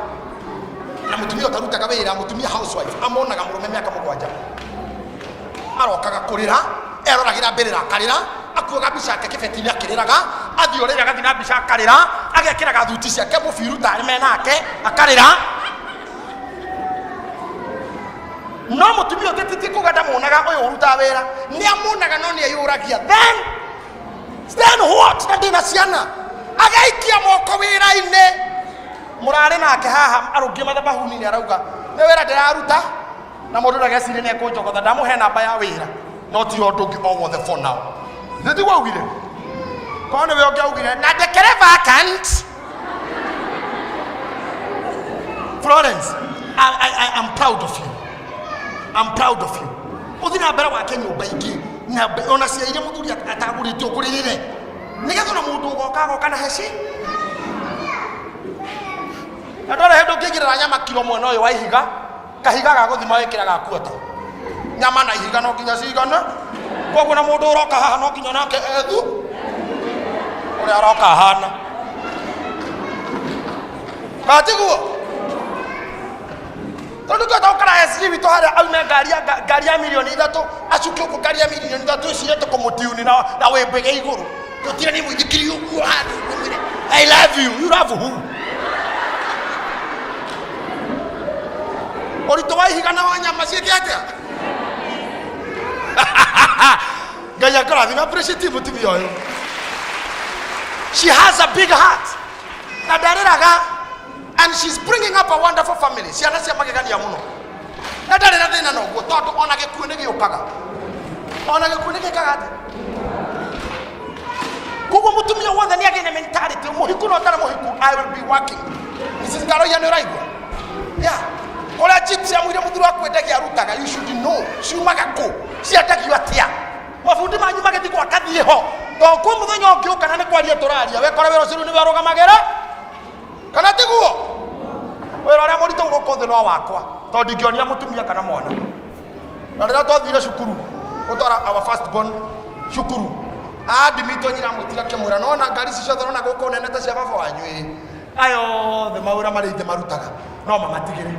S1: na mũtumia ũtarutaga wĩra mũtumia housewife amonaga mũrũme mĩaka 7 arokaga kũrĩra eroragĩra mbĩrĩra akarĩra akuaga mbica yake kĩbeti-inĩ akĩrĩraga athiĩ ũrĩrĩ agathiĩ na mbica akarĩra agekĩraga thuti ciake mũbiru tarĩ menake akarĩra no mũtumia ũtĩtĩtie kuga ndamuonaga ũyũ ũrutaga wĩra nĩ amuonaga no nĩ eyũragia then what na ndĩna ciana agaikia moko wĩra-inĩ mũrarĩ nake haha arũngiĩ mathabahuni-inĩ arauga nĩ wĩra ndĩraruta na mũndũ ndagecirie nĩ ekũnjogotha ndamũhe namba ya wĩra no ti ũndũ ũngĩ o wothe for now nĩ tiguo augire korwo nĩwe ũngĩaugire na ndekere vacant Florence, I am proud of you. I'm proud of you. Ũthiĩ na mbere wake nyũmba ingĩ na ona cia iria mũthuri atagũrĩte ũgũrĩrĩre nĩgetha ona mũndũ ũgoka agoka na heci na ndore hĩndĩ ũngĩigĩrĩra nyama kilo mwena ũyũ wa ihiga kahiga ga gũthima wĩkĩra gakuota nyama na ihiga no nginya cigane koguo na mũndũ ũroka haha no nginya nake ethu ũrĩa aroka ahana katiguo tondũ twenda gũkora SG witũ harĩa aume ngari ya ngari ya milioni 3 acuke ũguo ngari ya milioni 3 ĩcire tũkũmũtiuni na wĩmbĩge igũrũ tũtire nĩ mũithikiri ũguo handũ ũmwĩre I love you, you love who? Ũritũ wa ihiga na wa nyama ciĩke atĩa? Ngai akũrathime. Appreciate mũtumia ũyũ. She has a big heart. Na ndarĩraga and she's bringing up a wonderful family. Ciana cia magegania mũno. Na ndarĩ na thĩna na ũguo tondũ ona gĩkuũ nĩ gĩũkaga. Ona gĩkuũ nĩ gĩkaga atĩa? Koguo mũtumia wothe nĩ agĩe na mentality mũhiku na ũtarĩ mũhiku I will be working. Mrs. Ngaroia nĩ ũraigua? Yeah. Kũrĩa chips ya mũire mũthuri waku endagia arutaga you should know ciumaga kũ ciendagio atĩa mabundi manyu magĩthiĩ gwaka thiĩ ho tondũ kwĩ mũthenya ũngĩũka na nĩ kwaria tũraria wekora wĩra ũcio rĩu nĩwe arũgamagĩra kana tiguo wĩra ũrĩa mũritũ gũkũ thĩ no wakwa tondũ ndingĩonia mũtumia kana mwana na rĩrĩa twathire cukuru gũtwara our first born cukuru andimitwo nyina amwĩtire akĩmwĩra nona ngari ici ciothe nona gũkũ nene ta cia baba wanyu ĩ aya othe mawĩra marĩa ithe marutaga no mamatigĩre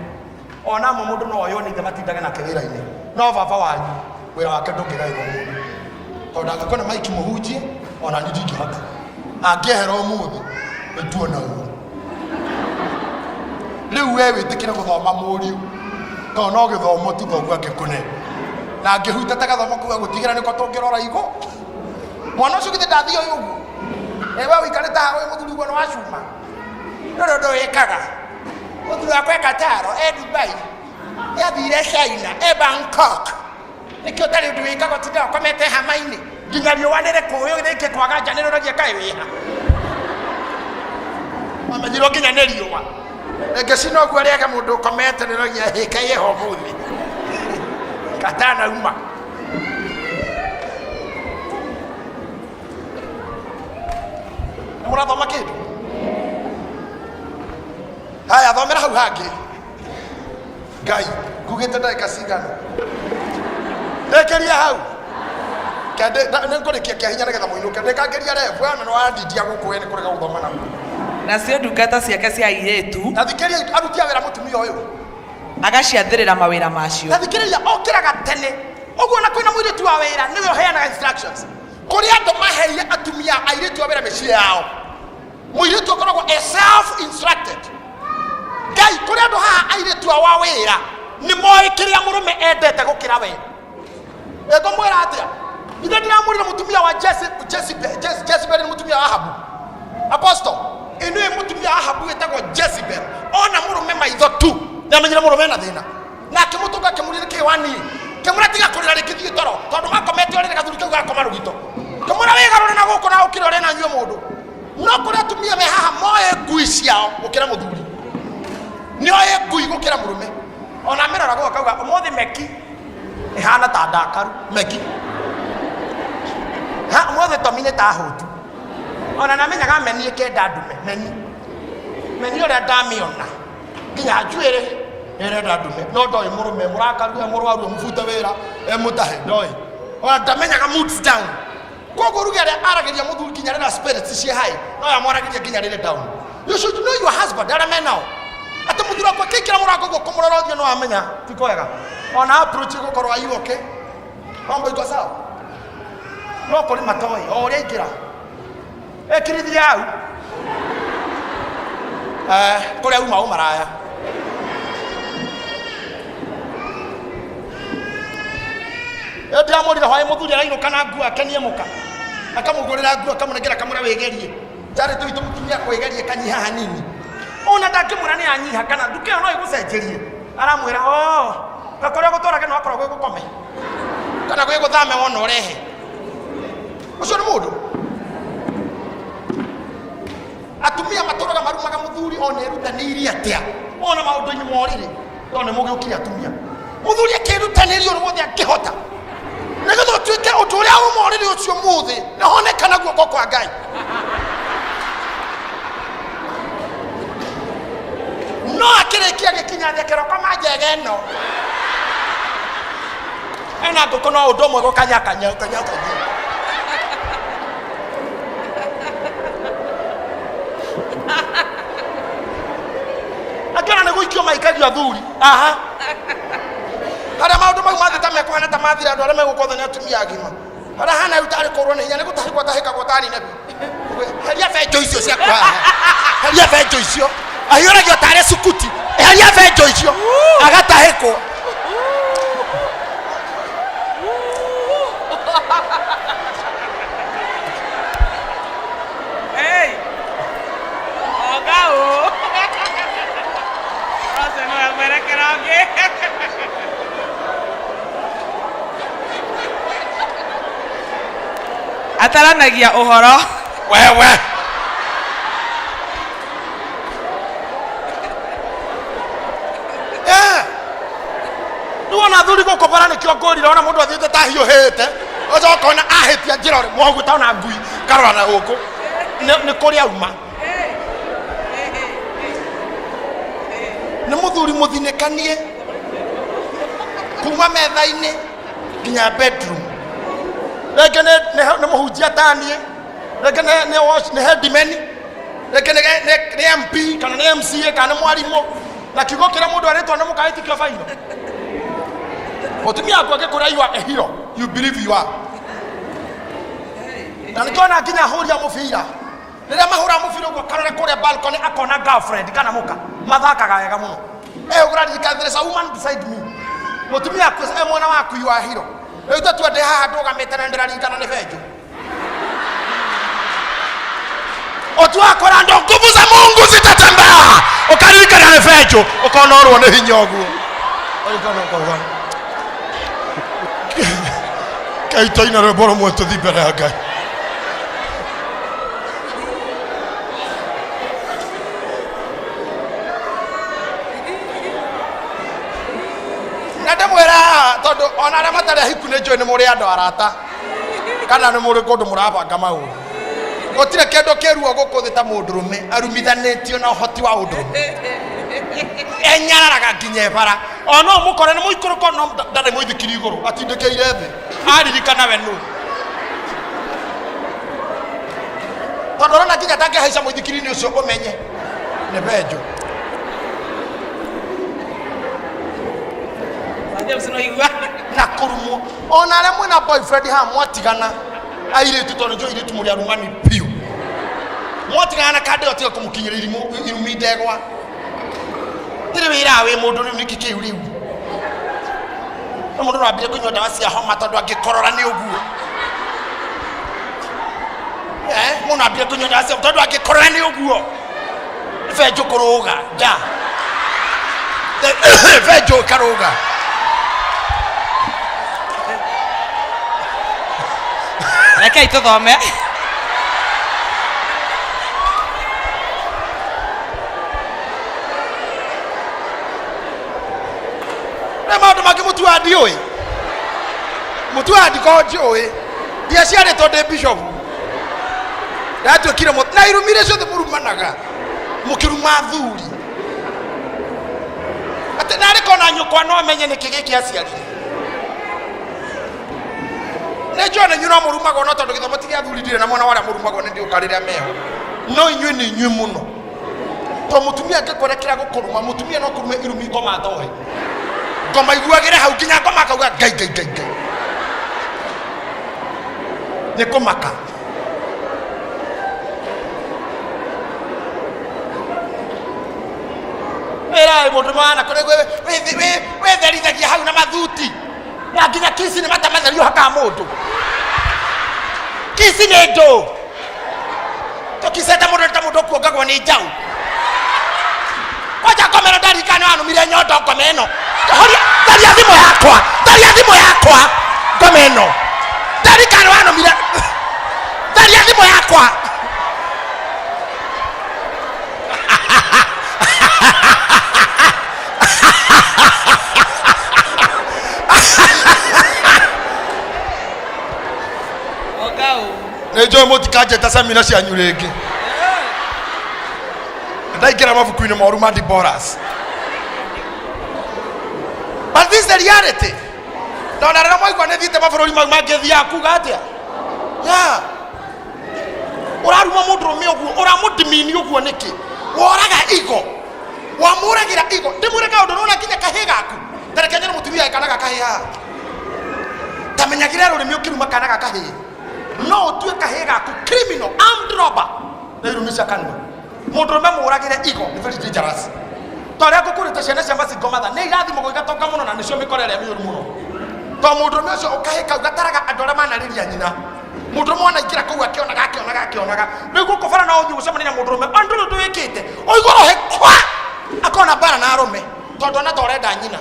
S1: ona amwe mũndũ no oywo nĩ ithe matindage nake wĩra-inĩ no baba wanyu wĩra wake ndũngĩgaĩrwo mũndũ tondũ angĩkorwo nĩ maiki mũhunjie ona niĩ ndingĩhota angĩehera ũmũthĩ nĩtuona ũru rĩu we wĩtĩkĩre gũthoma mũriũ tondũ no gĩthomo tu thoguo angĩkũne na angĩhutata gathomo kau agũtigĩra nĩko tũngĩrora igũ mwana ũcio githĩ ndathiĩ ũyũ ũguo we ũikarĩte haha wĩ mũthuri ũguo nĩ wa cuma ndũrĩ ũndũ wĩkaga mũthuri wakwa e Qatar e Dubai yathire China e Bangkok Nĩkĩo ũtarĩ ũndũ wĩkaga ũtindaga ũkomete hama-inĩ nginya riũa nĩrĩkũĩ rĩngĩ kwaga nja nĩrĩũragia kaĩ wĩha. Wamenyirwo nginya nĩ riũa. Rĩngĩ cina ũguo rĩage mũndũ ũkomete nĩrĩũragia hĩ kaĩ ĩho ũmũthĩ. Katanauma. Nĩ mũrathoma kĩndũ? Haya, thomera hau hangĩ. Ngai, ngugĩte ndagĩka cigana? Rĩkĩria hau. Nĩ ngũrĩkia kĩa hinya nĩgetha mũinũke. Ndĩkangĩria rebu, we nĩ wandindia gũkũ we nĩ kũrega gũthoma na
S2: Nacio ndungata ciake cia airĩtu
S1: Na thikĩrĩria aruti a wĩra mũtumia ũyũ.
S2: Agaciathĩrĩra mawĩra macio.
S1: Na thikĩrĩria okĩraga tene. Ũguo na kwĩna mũirĩtu wa wĩra nĩwe ũheanaga instructions. Kũrĩ andũ maheire atumia airĩtu a wĩra mĩciĩ yao. Mũirĩtu akoragwo e self instructed. Ngai, kũrĩ andũ haha airĩtu ao a wĩra nĩ moĩ kĩrĩa mũrũme endete gũkĩra we. Ngũmwĩra atĩa? Ithe ndiramwĩrire mũtumia wa Jezebel nĩ mũtumia wa Ahabu. Apostle, ĩno ĩ mũtumia wa Ahabu wĩtagwo Jezebel. Ona mũrũme maitho tu, nĩamenyire mũrũme ena thĩna. Na akĩmũtũnga akĩmũria nĩkĩ waniĩ. Kĩmũra tiga kũrĩra rĩngĩ thiĩ toro, tondũ makomete ũrĩrĩ gathuri kau gakoma rũgito. Kĩmũra wĩgarũre na gũkũ na ũkĩre ũrĩe na nyue mũndũ. No kũrĩ atumia me haha moĩ ngui ciao gũkĩra mũthuri. Nĩoĩ ngui gũkĩra mũrũme. Ona amĩroragwo akauga ũmũthĩ meki ĩhana ta ndakaru meki. Ha ũmũthĩ tomi nĩ ta hũtu. Ona namenyaga meni ĩkenda ndume meni. Meni ũrĩa ndamĩona nginya njuĩrĩ ĩrenda ndume no ndoĩ mũrũme mũrakaru e mũrwaru emũbute wĩra emũtahe ndoĩ. Ona ndamenyaga moods down. Koguo ruge arĩa aragĩria mũthuri nginya rĩrĩa spirits ciĩ high no yamwaragĩria nginya rĩrĩ down. You should know your husband arĩa menao. Atĩ mũthuri wakwa akĩingĩra mũrango ũguo kũmũrora ũthiũ no amenya ti kwega. Ona approach gũkorwo are you okay? Mambo iko sawa? No kũrĩ matoĩ o ũrĩa aingĩra. Ĩkirithia hau. Eh, kũrĩa uma ũmaraya. Ĩyo ndĩramwĩrire hwaĩ mũthuri arainũka na nguo akenie mũka. Akamũgũrĩra nguo akamũnengera akamwĩra wĩgerie. Charity witũ mũtumia kwĩgeria kanyiha hanini. Ona ndangĩmwĩra nĩ anyiha kana nduka ĩyo no ĩgũcenjerie. Aramwĩra oh, ta kũrĩa gũtwarage no akorwo gwĩ gũkome. Kana gwĩ gũthame wona ũrehe. Ũcio nĩ mũndũ. Atumia matũraga marumaga mũthuri ona erutanĩirie atĩa. Ona maũndũ-inĩ ma ũrĩrĩ. No nĩ mũgĩũkire atumia. Mũthuri akĩrutanĩria ũrĩa wothe angĩhota. Nĩgetha ũtuĩke ũndũ ũrĩa uma ũrĩrĩ ũcio mũthĩ na honekana guoko kwa Ngai. No akĩrĩkia gĩkinya thĩ akĩrwo koma njega ĩno. Ena ngũkũ no ũndũ ũmwe gũkanyakanya kanyakanya. Akĩona nĩ gũikio maikagio athuri. Aha. Harĩa maũndũ mau mathiĩ ta mekũhana ta mathira andũ arĩa megũkwo thĩ nĩ atumia agima. Harĩa hana rĩu tarĩ kũrwo nĩ hinya nĩ gũtahĩkwo atahĩkagwo ta Ninebi. Heria benjo icio ciaku haha. Heria benjo icio. Ahiũragio tarĩ sukuti. Heria benjo icio. Agatahĩkwo.
S2: Hey! Ọ̀gá o! Ọ̀sẹ̀ náà ẹgbẹ̀rẹ̀kẹ̀rẹ̀ ọ̀gẹ́. Ataranagia ũhoro.
S1: Wewe. Eh. Rĩu ona athuri gũkũ bara nĩkĩo ngũrire ona mũndũ athiĩte ta hiũhĩte ũcoka ona ahĩtia njĩra ũrĩ mwoguo ta ona ngui karora na gũkũ nĩ kũrĩa auma nĩ mũthuri mũthinĩkanie kuma metha-inĩ nginya bedroom rĩngĩ nĩ mũhunjia taniĩ rĩngĩ nĩ headman rĩngĩ nĩ MP kana nĩ MCA kana nĩ mwarimũ na kiugo kĩrĩa mũndũ arĩtwo nĩ mũkaĩ tikĩo bairo mũtumia waku angĩkwĩra you are a hero you believe you are na nĩkĩona nginya ahũri a mũbira rĩrĩa mahũra mũbira ũguo karore kũrĩa balcony akona girlfriend kana mũka mathakaga wega mũno ũraririkana there is a woman beside me mũtumia waku e mwena waku you are a hero rĩu tũtue ndĩ haha ndũgamĩte na ndĩraririkana nĩ benjũ ũtuakora ndo nguvu za Mungu zitatembea ukaririkana nĩ benjũ ũkona ũrwo nĩ hinya ũguo. Ũririkana ũkauga. Ngai tũine rwĩmbo rũmwe tũthiĩ mbere ya Ngai. Na ndĩmwĩra haha tondũ ona arĩa matarĩ ahiku nĩ njũĩ nĩ mũrĩ andũ arata kana nĩ mũrĩ kũndũ mũrabanga maũndũ. Gũtirĩ kĩndũ kĩruo gũkũ thĩ ta mũndũrũme arumithanĩtio na ũhoti wa ũndũrũme. Enyararaga nginya ebara. O no mũkore nĩ mũikũrũko no ndarĩ mũithikiri igũrũ atindĩkĩire thĩ. Aririkana we nũ. Tondũ ũrona nginya ndangĩhaica mũithikiri-inĩ ũcio ũmenye nĩ benjũ.
S2: James no igua.
S1: Na kũrumwo. Ona arĩa mwĩna boyfriend haha mwatigana airĩtu tondũ njũĩ airĩtu mũrĩ arumani biũ. Mwatigana na kandĩ tiga kũmũkinyĩra irimũ irumi ndegwa. Ndirĩ wĩra wĩ mũndũ rĩu nĩkĩ kĩu rĩu. No mũndũ no ambire kũnyua ndawa cia homa tondũ angĩkorora nĩ ũguo. Eh, mũndũ ambire kũnyua ndawa cia tondũ angĩkorora nĩ ũguo. Nĩ benjũ kũrũga nda. Benjũ ĩkarũga.
S2: Rekei tũthome.
S1: Nĩ maũndũ mangĩ mũtuaga ndiũĩ. Mũtuaga ndikoragwo njũĩ. Ndiaciarĩtwo ndĩ bishop. Ndatuĩkire mũ na irumi iria ciothe mũrumanaga mũkĩruma athuri. Atĩ narĩ kona nyũkwa no amenye nĩkĩ gĩkĩ aciarire. Nĩ njũĩ na inyuĩ no mũrumagwo no tondũ gĩthomo ti gĩa athuri ndirĩ na mwena wa arĩa mũrumagwo nĩ ndiũka rĩrĩa meho. No inyuĩ nĩ inyuĩ mũno. To mũtumia angĩkwerekera gũkũruma mũtumia no kũrume irumi ngoma ndoe. Ngoma iguagĩre hau nginya ngoma akauga ngai ngai ngai ngai. Nĩ kũmaka. Wĩra mũndũ mwana kũrĩ wĩtherithagia hau na mathuti. Na nginya kisi nĩ mata matheru hakaga mũndũ. Kisi nĩ ndũ. Tũkicete mũndũ nĩ ta mũndũ ũkuongagwo nĩ njaũ. Kwanja ngoma ĩno ndarikana wanumire nyondo ngoma ĩno. Horia, tharia thimũ yakwa, tharia thimũ yakwa ngoma ĩno. Ndarikana wanumire, tharia thimũ yakwa.
S2: Oka ũũ.
S1: Nĩ njũĩ mũtikanjĩta semina cianyu rĩngĩ. Ndaingĩra mabuku-inĩ moru ma Deborahs. But this is the reality. Ndona rĩrĩa mwaigua nĩ thiĩte mabũrũri mau mangĩ thiaga kuga atĩa? Yeah. Ũraruma mũndũrũme ũguo, ũramũdimini ũguo nĩkĩ? Woraga igo. Wamũragĩra igo. Ndĩmwĩre kaũndũ nĩwona nginya kahĩĩ gaku. Ta reke nyone mũtumia kana ga kahĩĩ haha. Ta menyagĩrĩra rũrĩmĩ ũkĩruma kana ga kahĩĩ. No ũtue kahĩĩ gaku criminal, armed robber na irumi cia kanua. Mũndũrũme mũragĩre igo nĩ very dangerous. Ta ũrĩa ngũkũrĩte ciana cia masingle mother nĩ irathimagwo igatonga mũno na nĩcio mĩkora ĩrĩa mĩũru mũno. To mũndũrũme ũcio ũkahĩĩ kau gataraga andũ arĩa manarĩria nyina. Mũndũrũme wanaingĩra kũu akĩonaga akĩonaga akĩonaga. Rĩu gũkũ bara no ũthiĩ gũcemania na mũndũrũme o ndũrĩ ũndũ wĩkĩte. Ũigua rohe kwa akona bara na arũme tondũ ona ta ũrenda nyina.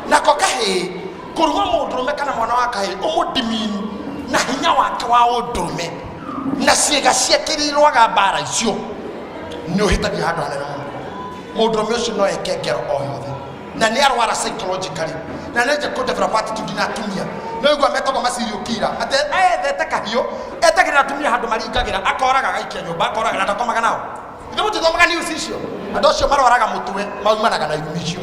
S1: Nako kahĩĩ kũruma mũndũrũme kana mwana wa kahĩĩ ũmũdimini na hinya wake wa ũndũrũme na ciĩga ciake iria irũaga mbara icio nĩ ũhĩtagia handũ hanene mũno. Mũndũrũme ũcio no eke ngero o yothe na nĩ arwara psychologically na nĩ nja kũ develop attitude na atumia no igua metagwo ma serial killer atĩ ethete kahiũ etagĩrĩra atumia handũ maringagĩra akoraga agaikia nyũmba akoraga na ndakomaga nao. Ithuĩ mũtithomaga news icio. Andũ acio marwaraga mũtwe maumanaga na irumi icio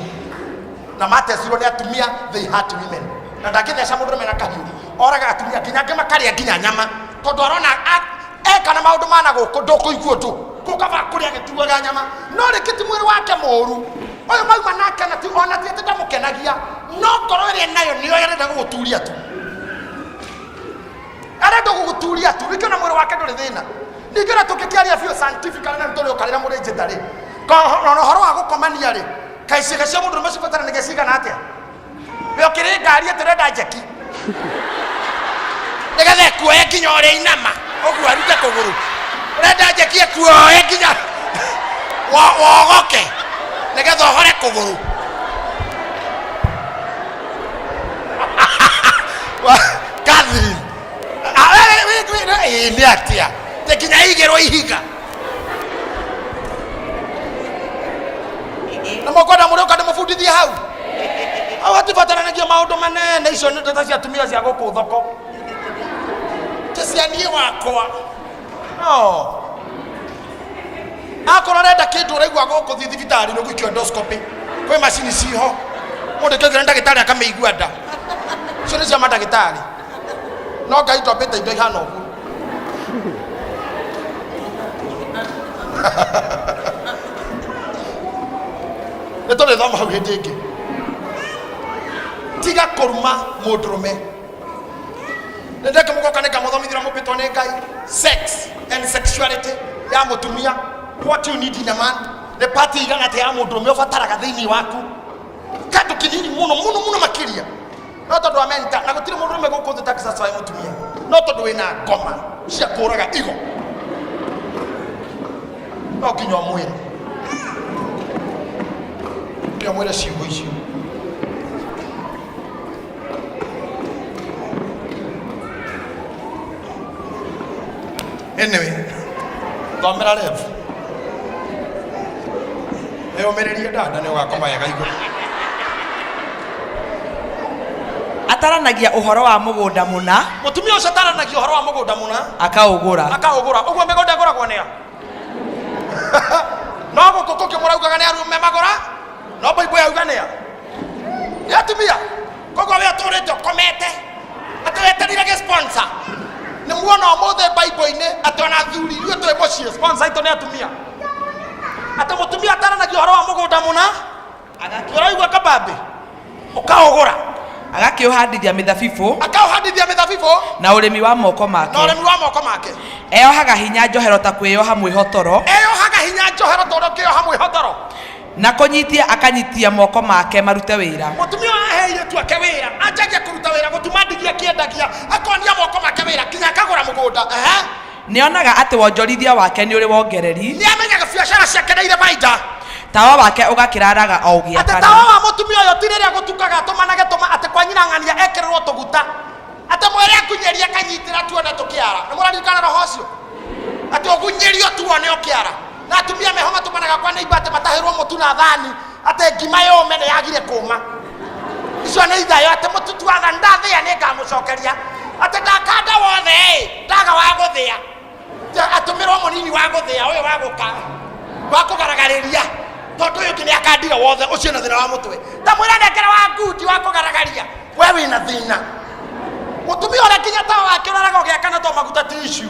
S1: na matecirwo nĩ atumia, they hurt women. Na ndangĩtheca mũndũrũme na kahiũ, oraga atumia nginya angĩ makarĩa nginya nyama tondũ arona eka na maũndũ mana gũkũ ndũkũigua ũndũ kũu kaba kũrĩa agĩtuaga nyama no rĩngĩ ti mwĩrĩ wake mũru ũyũ mauma nake na ti ona ti atĩ ndamũkenagia no ngoro ĩrĩa nayo nĩyo ĩrenda gũgũturia tu arenda gũgũturia tu ningĩ ona mwĩrĩ wake ndũrĩ thĩna ningĩ ona tũngĩkĩaria biũ scientifically na nĩtũrĩũka rĩrĩa mũrĩ njĩta rĩ ona ũhoro wa gũkomania rĩ kaĩ ciĩga cia mũndũrũme cibataranagia cigana atĩa we ũkĩrĩ ngari atĩ ũrenda njeki nĩgetha ĩkuoye nginya ũrĩa inama ũguo arute kũgũrũ ũrenda njeki ĩkuoye nginya wogoke nĩgetha ũhore kũgũrũ. Catherine. Ah, we, nĩ atĩa te nginya igĩrwo ihiga na mũkwenda mũrĩũka ndĩmũbundithie hau hau hatibataranagia maũndũ manene icio nĩ ndeto cia atumia cia gũkũ thoko ti cia niĩ wakwa no akorwo arenda kĩndũ ũraigua gũkũ thiĩ thibitarĩ nĩ gwĩkio endoscopy kwĩ macini ciho mũndũ kĩngĩra ndagĩtarĩ akamĩigua nda icio nĩ cia mandagĩtarĩ no ngai ndombĩte indo ihana ũguo nĩ tũrĩthoma hau hĩndĩ ĩngĩ tiga kũruma mũndũrũme nĩ ndekĩmũgoka nĩ kamũthomithira mũmbĩtwo nĩ ngai sex and sexuality ya mũtumia what you need in a man nĩ pati igana atĩa ya mũndũrũme ũbataraga thĩinĩ waku kandũ kĩnini mũno mũno mũno makĩria no tondũ wa menta na gũtirĩ mũndũrũme gũkũ thĩ takĩcacaĩ mũtumia no tondũ wĩna ngoma cia kũraga igo no nginya ũmwĩre nginya ũmwĩre ciugo icio anyway thomera rev ĩyũmĩrĩrie dada nĩ ũgakoma wega igũrũ
S2: Ataranagia ũhoro wa mũgũnda mũna
S1: mũtumia ũcio ataranagia ũhoro wa mũgũnda mũna
S2: akaũgũra.
S1: Akaũgũra ũguo mĩgũnda ĩgũragwo nĩa no gũkũ kũngĩ mũraugaga nĩ arume magũra no baibũ yauga nĩa nĩ atumia koguo we atũrĩte ũkomete atĩ weterire gĩ sponsor nĩ muona ũmũthĩ baibũ-inĩ atĩ ona athuri ithuĩ twĩ mũciĩ sponsor itũ nĩ atumia atĩ mũtumia ataranagia ũhoro wa mũgũnda mũna ũraigua kabambe ũkaũgũra
S2: Agakĩũhandithia mĩthabibũ
S1: akaũhandithia mĩthabibũ
S2: na ũrĩmi wa moko
S1: na
S2: make.
S1: ũrĩmi wa moko make
S2: Eyohaga hinya njohero ta kwĩyoha mwĩhotoro
S1: eyohaga hinya njohero tondũ ũkĩyoha mwĩhotoro
S2: na kũnyitia akanyitia moko make marute wĩra.
S1: Mũtumia ũyũ ahe airĩtu ake wĩra anjagia kũruta wĩra gũtuma ndigi akĩendagia akonia moko make wĩra nginya akagũra mũgũnda ehe
S2: Nĩonaga atĩ wonjorithia wake nĩ ũrĩ wongereri
S1: nĩ amenyaga biacara ciake nĩ irĩ baida
S2: tawa wake ũgakĩraraga o
S1: atĩ
S2: ũgĩakana.
S1: Tawa wa mũtumia ũyũ ti rĩrĩa gũtukaga atũmanage tũma atĩ kwa nyina ng'ania ekĩrĩrwo tũguta atĩ mwĩre akunyĩrie akanyitĩra tuone tũkĩara nĩ mũraririkana roho ũcio atĩ ũgunyĩrio tuone ũkĩara na atumia meho matũmanaga kwa neighbor atĩ matahĩrwo mũtu na thani atĩ ngima yũme nĩ yagire kũma icio nĩ ithayo atĩ mũtu tu wathani ndathĩa nĩ ngamũcokeria atĩ ndakanda wothe ĩ ndaga wa gũthĩa atũmĩrwo mũnini wa gũthĩa ũyũ wa gũka wa kũgaragarĩria tondũ ũyũ ũngĩ nĩ akandire wothe ũcio na thĩna wa mũtwe ta mwĩra nengera wa ngundi wa kũgaragaria we wĩna thĩna mũtumia ũrĩa nginya tawa wake ũraraga ũgĩakana to maguta ti issue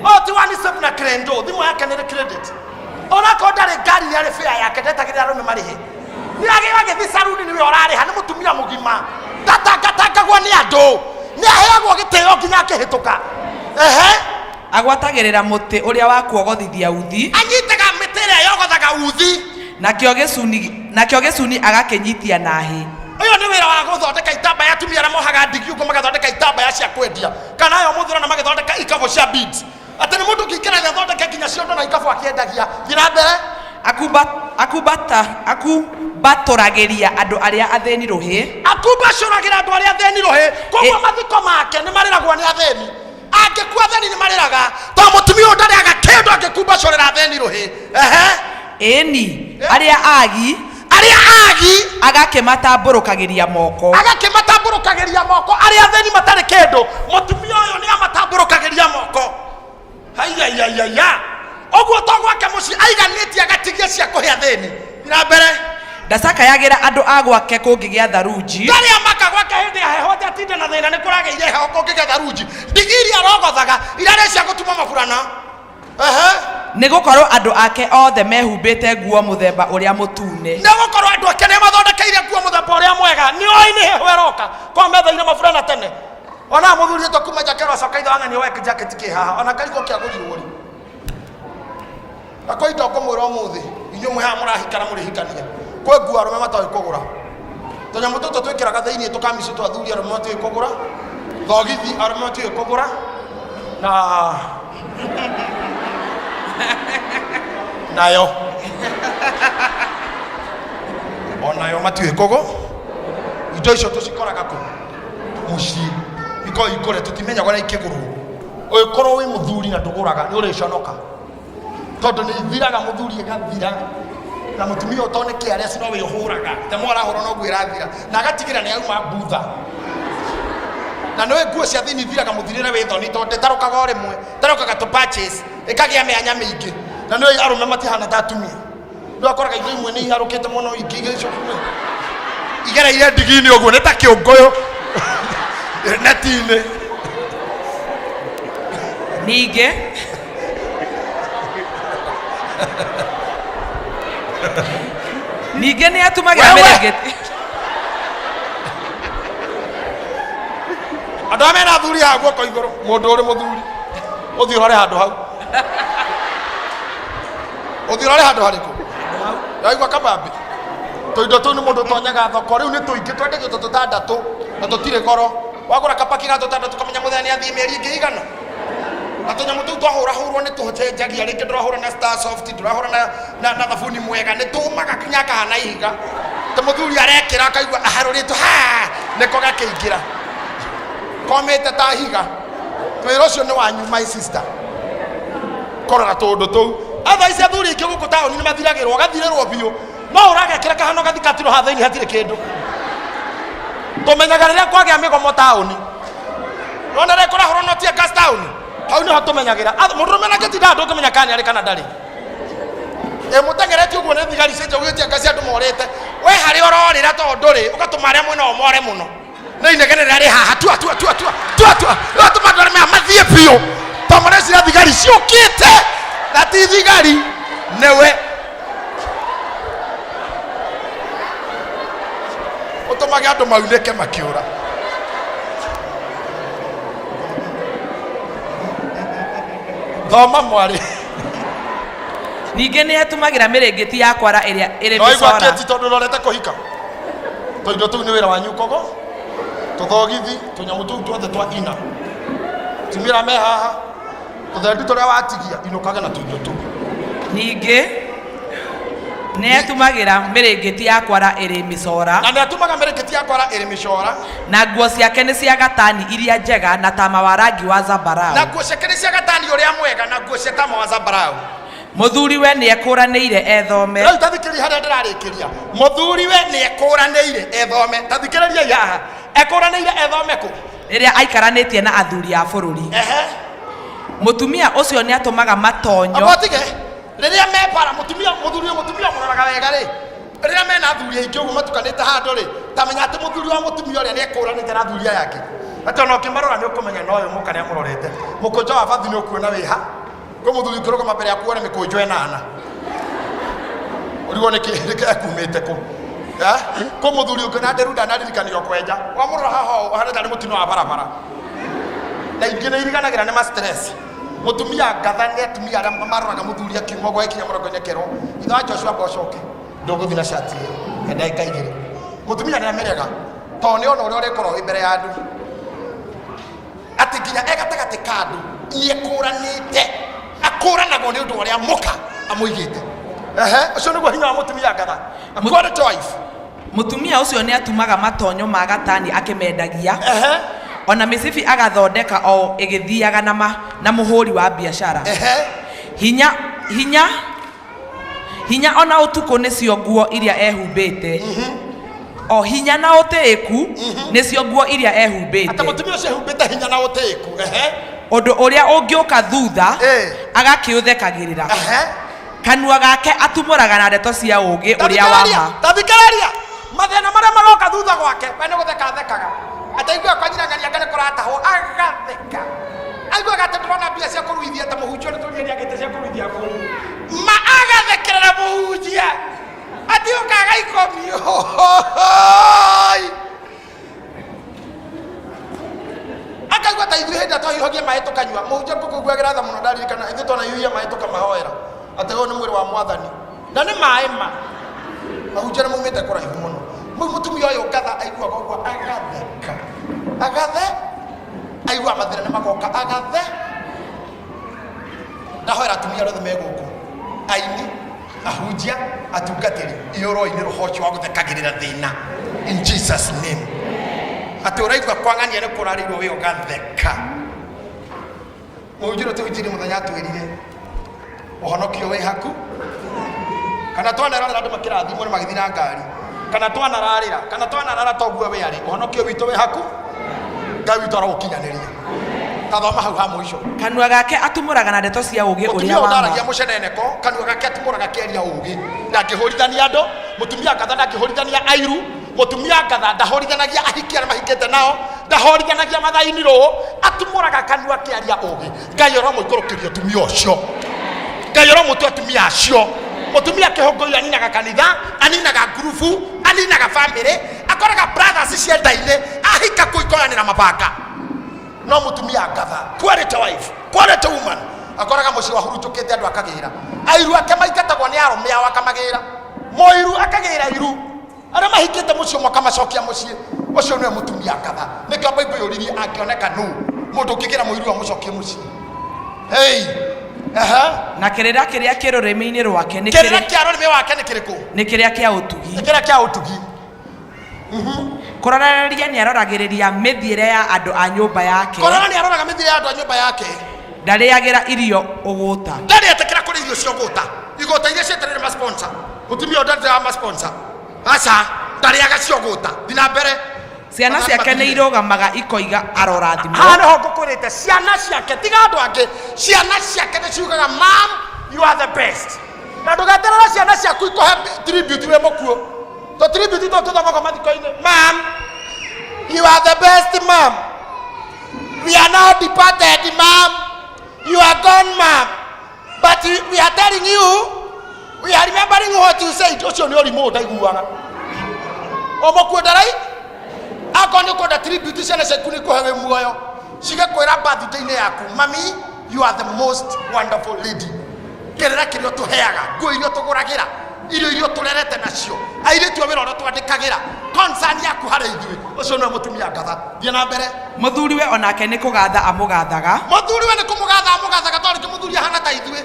S1: o ti one step na krendo thimũ yake nĩ credit onakorwo ndarĩ ngari nĩ arĩ fare yake ndetagĩrĩra arũme marĩhe nĩ agĩra gĩthi saruni nĩwe ũrarĩha nĩ mũtumia mũgima ndatangatangagwo nĩ andũ nĩ aheagwo gĩtĩo nginya akĩhĩtũka ehe
S2: Agwatagĩrĩra mũtĩ ũrĩa wa kuogothithia uthi
S1: anyitaga mĩtĩ ĩrĩa yogothaga uthi
S2: nakĩo gĩcuni nakĩo gĩcuni agakĩnyitia na hĩ.
S1: Ũyũ nĩ wĩra wa gũthondeka itambaya atumia arĩa mohaga ndigi ũguo magathondeka itambaya cia kwendia kana ayo mũthĩ ũrona magĩthondeka ikabũ cia beads atĩ nĩ mũndũ ũngĩingĩra athondeke nginya ciondo na ikabũ akĩendagia thiĩ na mbere
S2: Akuba, akubata akumbatũragĩria andũ arĩa athĩni rũhĩ
S1: akumbacũragĩra andũ arĩa athĩni rũhĩ koguo
S2: Ĩ-
S1: mathiko make nĩ marĩragwo nĩ athĩni angĩkua athĩni nĩ marĩraga tondũ mũtumia ũyũ ndarĩaga kĩndũ angĩkumbacũrĩra athĩni rũhĩ ehe
S2: ĩni arĩa agi
S1: arĩa agi
S2: agakĩmatambũrũkagĩria moko
S1: agakĩmatambũrũkagĩria moko arĩa athĩni matarĩ kĩndũ mũtumia ũyũ nĩ amatambũrũkagĩria moko haiyaiyaiyaiya ũguo to gwake mũciĩ aiganĩtie agatigia cia kũhe athĩni na mbere
S2: Ndacakayagĩra andũ a gwake kũngĩgĩa tharunji
S1: ndarĩ amaka gwake hĩndĩ ya heho atĩ atinde na thĩna nĩ kũragĩire heho kũngĩgĩa tharunji ndigi iria arogothaga irarĩ cia gũtuma maburana ehe
S2: nĩ gũkorwo andũ ake othe mehumbĩte nguo mũthemba ũrĩa mũtune
S1: nĩ gũkorwo andũ ake nĩ mathondekeire nguo mũthemba ũrĩa mwega nĩ oĩ nĩ heho ĩroka kwa methaire maburana tene ona mũthuri ũtũ kuma njakero acoka ithe wang'ani weke jacket kĩ haha ona karigwo kĩagũrirwo rĩ na kwĩ indo ngũmwĩra ũmũthĩ inyuĩ mwĩ haha mũrahikana mũrĩhikania kwĩ nguo arũme matoĩ kũgũra tũnyamũ tũtũ twĩkĩraga thĩinĩ tũkamici twa athuri arũme matiũĩ kũgũra thogithi arũme matiũĩ kũgũra na nayo onayo matiũĩ kũgũ indo icio tũcikoraga kũ mũciĩ Ikorwo ikũre tũtimenyaga ũrĩa ikĩgũrwo. Ũngĩkorwo wĩ mũthuri na ndũgũraga nĩ ũrĩconoka. Tondũ nĩ ithiraga mũthuri ĩgathira. Na mũtumia ũyũ tondũ nĩ careless no we ũhũraga. Te mwarahũra noguo ĩrathira. Na agatigĩra nĩ auma mbutha. Na nĩũĩ nguo cia thĩinĩ ithiraga mũthirĩre wĩ thoni tondũ ndĩtarũkaga o rĩmwe. Ĩtarũkaga tũ patches. Ĩkagĩa mĩanya mĩingĩ. Na nĩũĩ arũme matihana ta atumia. Rĩu akoraga indo imwe nĩ iharũkĩte mũno ingĩ igĩcoka igereire ndigi-inĩ ũguo nĩ ta kĩũngũyũ neti-inĩ.
S2: Ningĩ ningĩ nĩ atumagĩra
S1: Wewe!
S2: mĩrĩngĩti.
S1: Andũ arĩa mena athuri haha guoko igũrũ, mũndũ ũrĩ mũthuri ũthiĩ ũrore handũ hau, ũthiĩ ũrore handũ harĩkũ waigua kabambi. Tũindo tũu nĩ mũndũ ũtonyaga thoko rĩu nĩ tũingĩ twendagio tũ tũtandatũ na tũtirĩ goro. Wagũra kabaki ga tũtandatũ kamenya mũthenya nĩ athiĩ mĩeri ĩngĩ igana. Na tũnyamũ tũu twahũrahũrwo nĩ tũcenjagia, rĩngĩ ndũrahũra na Star Soft, ndũrahũra na thabuni mwega, nĩ tũmaga nginya kahana ihiga. Ta mũthuri arekĩra akaigua aharũrĩtwo ha nĩko gakĩingĩra komĩte ta higa. Wĩra ũcio nĩ wanyu my sister, kũrora tũũndũ tũu. Atha ici athuri aingĩ gũkũ taũni nĩ mathiragĩrwo, gathirĩrwo biũ, no ũragekĩra kahana gathi katirwo haha thĩinĩ hatirĩ kĩndũ. Tũmenyaga rĩrĩa kwagĩa mĩgomo taũni, nona rĩrĩa kũrahũrwo no tear gas taũni, hau nĩho tũmenyagĩra. Mũndũrũme nake tindaga ndũngĩmenya kana nĩ arĩ kana ndarĩ. Ĩ mũteng'eretio ũguo nĩ thigari cia njogu tear gas andũ morĩte, we harĩa ũrorĩra tondũ ndũrĩ, ũgatũma arĩa mwena o more mũno. Nĩ inegene rĩrĩa rĩ haha tua tua tua tua tua tua, ũgatũma andũ arĩa mathiĩ biũ tondũ mareciria thigari ciũkĩte na ti thigari nĩwe. Ũtũmage andũ maunĩke makĩũra. Thoma mwarĩ.
S2: Ningĩ nĩ atumagĩra mĩrĩngĩti ya kwara ĩrĩa ĩrĩ
S1: No igua
S2: mĩcora.
S1: kĩti tondũ ũrorete kũhika. Tũindo tũu nĩ wĩra wanyu kogo. Tũthogithi, tũnyamũ tũu tuothe twa ina. Tumira me haha. Tũthendi tũrĩa watigia inũkage na tũindo tũu.
S2: Ningĩ nĩ atumagĩra mĩrĩngĩti ya kwara ĩrĩ mĩcora.
S1: Na nĩ atumaga mĩrĩngĩti ya kwara ĩrĩ mĩcora.
S2: Na nguo ciake nĩ cia gatani iria njega na tama wa rangi wa zambarau.
S1: Na nguo ciake nĩ cia gatani ũrĩa mwega na nguo cia tama wa zambarau.
S2: Mũthuri we nĩ ekũranĩire ethome.
S1: Rĩu tathikĩrĩria harĩa ndĩrarĩkĩria. Mũthuri we nĩ ekũranĩire ethome. Tathikĩrĩriai haha. Ekũranĩire ethome kũ?
S2: Rĩrĩa aikaranĩtie na athuri a bũrũri.
S1: Ehe.
S2: Mũtumia ũcio nĩ atũmaga matonyo.
S1: Agotige. Rĩrĩa me bara mũtumia mũthuri ũyũ mũtumia mũroraga wega rĩ. Rĩrĩa mena athuri aingĩ ũguo matukanĩte handũ rĩ, ta menya atĩ mũthuri wa mũtumia ũrĩa nĩ ekũranĩte na athuri aya angĩ. Atĩ ona ũkĩmarora nĩ ũkũmenya no ũyũ mũka nĩ amũrorete. Mũkũnjo wa bathi nĩ ũkuona wĩha. Kwĩ mũthuri ũngĩrũgama mbere yaku wone mĩkũnjo ĩnana. Ũrigwo nĩkĩ nĩkĩ ekumĩte kũ. Kwĩ mũthuri ũngĩ na nderu ndanaririkanio kwenja. Wamũrora haha ũũ ũhana tarĩ mũtino wa barabara. Na ingĩ nĩ iriganagĩra nĩ ma stress. Mũtumia ngatha nĩ atumia arĩa maroraga mũthuri akiuma ũguo agĩkinya mũrango-inĩ akerwo, ithe wa Joshua amba ũcoke, ndũgũthiĩ na cati ĩyo, he ndagĩka igĩrĩ. Mũtumia nĩ amĩrega tondũ nĩ ona ũrĩa ũrĩkorwo wĩ mbere ya andũ. Atĩ nginya e gatagatĩ ka andũ nĩ ekũranĩte, akũranagwo nĩ ũndũ wa ũrĩa mũka amũigĩte. Ehe, ũcio nĩguo hinya wa mũtumia ngatha. A quality wife.
S2: Mũtumia ũcio nĩ atumaga matonyo ma gatani akĩmendagia,
S1: Ehe.
S2: ona mĩcibi agathondeka o ĩgĩthiaga na, ma, na mũhũri wa biacara.
S1: Ehe.
S2: Hinya, hinya, hinya ona ũtukũ nĩcio nguo iria ehumbĩte. O hinya na ũtĩĩku nĩcio nguo iria ehumbĩte.
S1: Atĩ mũtumia ũcio ehumbĩte hinya na ũtĩĩku. Ehe.
S2: Ũndũ ũrĩa ũngĩũka thutha
S1: Eh.
S2: agakĩũthekagĩrĩra.
S1: Ehe.
S2: Kanua gake atumũraga na ndeto cia ũũgĩ ũrĩa wa ma.
S1: Tathikĩrĩria mathĩna marĩa maroka thutha gwake, we nĩ gũtheka athekaga. Ataiguaga kwa nyina ng'ania nĩ kũratahwo, agatheka. Aiguaga atĩ ndĩrona mbia cia kũruithia ta mũhunjia ũrĩa tũrĩa nĩagĩte cia kũruithia bũrũri. Ma agathekerera mũhunjia. Atĩ ũka agaikomio. Akaigua ta ithuĩ hĩndĩ ĩrĩa twahiũhagia maĩ tũkanyua, mũhunjia ngũkũiguagĩra tha mũno ndaririkana ithuĩ twanahiũhia maĩ tũkamahoera atĩ ũyũ nĩ mwĩrĩ wa mwathani na nĩ maĩ ma. Ahunjia nĩ maumĩte kũraihu mũno. Rĩu mũtumia ũyũ ngatha aiguaga ũguo agatheka, agathe, aiguaga mathĩna nĩ magoka agathe. Ndahoera atumia arĩa othe me gũkũ, aini, ahunjia, atungatĩri, iyũrwoi nĩ roho ũcio wa gũthekagĩrĩra thĩna in Jesus name. Atĩ ũraigua kwang'ania nĩ kũrarĩirwo wĩ ũgatheka. Mũhunjia ũrĩa tũhunjirie mũthenya atwĩrire ũhonokio wĩ haku kana twanararĩra andũ makĩrathimwo nĩ magĩthiĩ na ngari kana twanararĩra kana twanarara toguo wĩ arĩ ũhonokio witũ wĩ haku Ngai witũ aroũkinyanĩria. Tathoma hau ha mũico.
S2: Kanua gake atumũraga na ndeto cia ũũgĩ
S1: Mũtumia
S2: ũrĩa
S1: ũyũ
S2: wa ma.
S1: ndaragia mũceneneko, kanua gake atumũraga akĩaria ũũgĩ. Ndangĩhũrithania andũ, mũtumia ngatha ndangĩhũrithania airu, mũtumia ngatha ndahũrithanagia ahiki arĩa mahikĩte nao, ndahũrithanagia mathaini rũũ, atumũraga kanua akĩaria ũũgĩ. Ngai aromũikũrũkĩria ũtumia ũcio. Ngai aromũtua atumia acio. Mũtumia kĩhũngũyũ aninaga kanitha, aninaga ngurubu, aninaga bamĩrĩ, akoraga brothers cienda-inĩ, ahika kũu ikoyanĩra mabanga. No mũtumia ngatha, quality wife, quality woman, akoraga mũciĩ wahurunjũkĩte andũ akagĩra. Airu ake maingatagwo nĩ arũme ao akamagĩra. Mũiru akagĩra iru. Arĩa mahikĩte mũciĩ ũmwe akamacokia mũciĩ. Ũcio nĩwe mũtumia ngatha. Nĩkĩo Bible yũririe angĩoneka nũ mũndũ ũngĩgĩra mũiru amũcokie mũciĩ. Hey. Aha.
S2: Na kĩrĩra kĩrĩa kĩ rũrĩmĩ-inĩ rwake nĩ
S1: Kĩrĩra
S2: kĩrĩ-
S1: kĩa rũrĩmĩ wake nĩ kĩrĩkũ?
S2: nĩ kĩrĩa kĩa ũtugi.
S1: Nĩ kĩrĩa kĩa ũtugi.
S2: Kũrorereria nĩaroragĩrĩria mĩthiĩre ya andũ a nyũmba yake.
S1: Kũrora nĩ aroraga mĩthiĩre ya andũ a nyũmba yake.
S2: Ndarĩagĩra irio ũgũta.
S1: Ndarĩ etĩkĩra kũrĩa irio cia ũgũta. Igũta iria cietereire ma sponsor. Mũtumia ũyũ ndarĩ ma sponsor. Aca, ndarĩaga cia ũgũta. Thiĩ na mbere.
S2: Ciana ciake nĩ irũgamaga ikoiga arorathimwo.
S1: Haha nĩho ngũkwĩrĩte ciana ciake tiga andũ angĩ ciana ciake nĩ ciugaga mam you are the best na ndũgeterere ciana ciaku ikũhe tribute wĩ mũkuũ tũ tribute tũtũ tũthomagwo mathiko-inĩ mam you are the best mam we are now departed mam you are gone mam but we are telling you we are remembering what you said ũcio nĩ ũrimũ ũtaiguaga ũmũkuũ ndarai akorwo nĩ ũkwenda tribute ciana ciaku nĩ kũhe wĩ muoyo cigakwĩra birthday-inĩ yaku mami you are the most wonderful lady kĩrĩra kĩrĩa ũtũheaga nguo iria ũtũgũragĩra irio iria ũtũrerete nacio airĩtu a wĩra ũrĩa twandĩkagĩra concern yaku harĩ ithuĩ ũcio nĩwe mũtumia ngatha thiĩ na mbere.
S2: Mũthuriwe o nake nĩ kũgatha amũgathaga.
S1: Mũthuriwe nĩ kũmũgatha amũgathaga tondũ rĩngĩ mũthuri ahana ta ithuĩ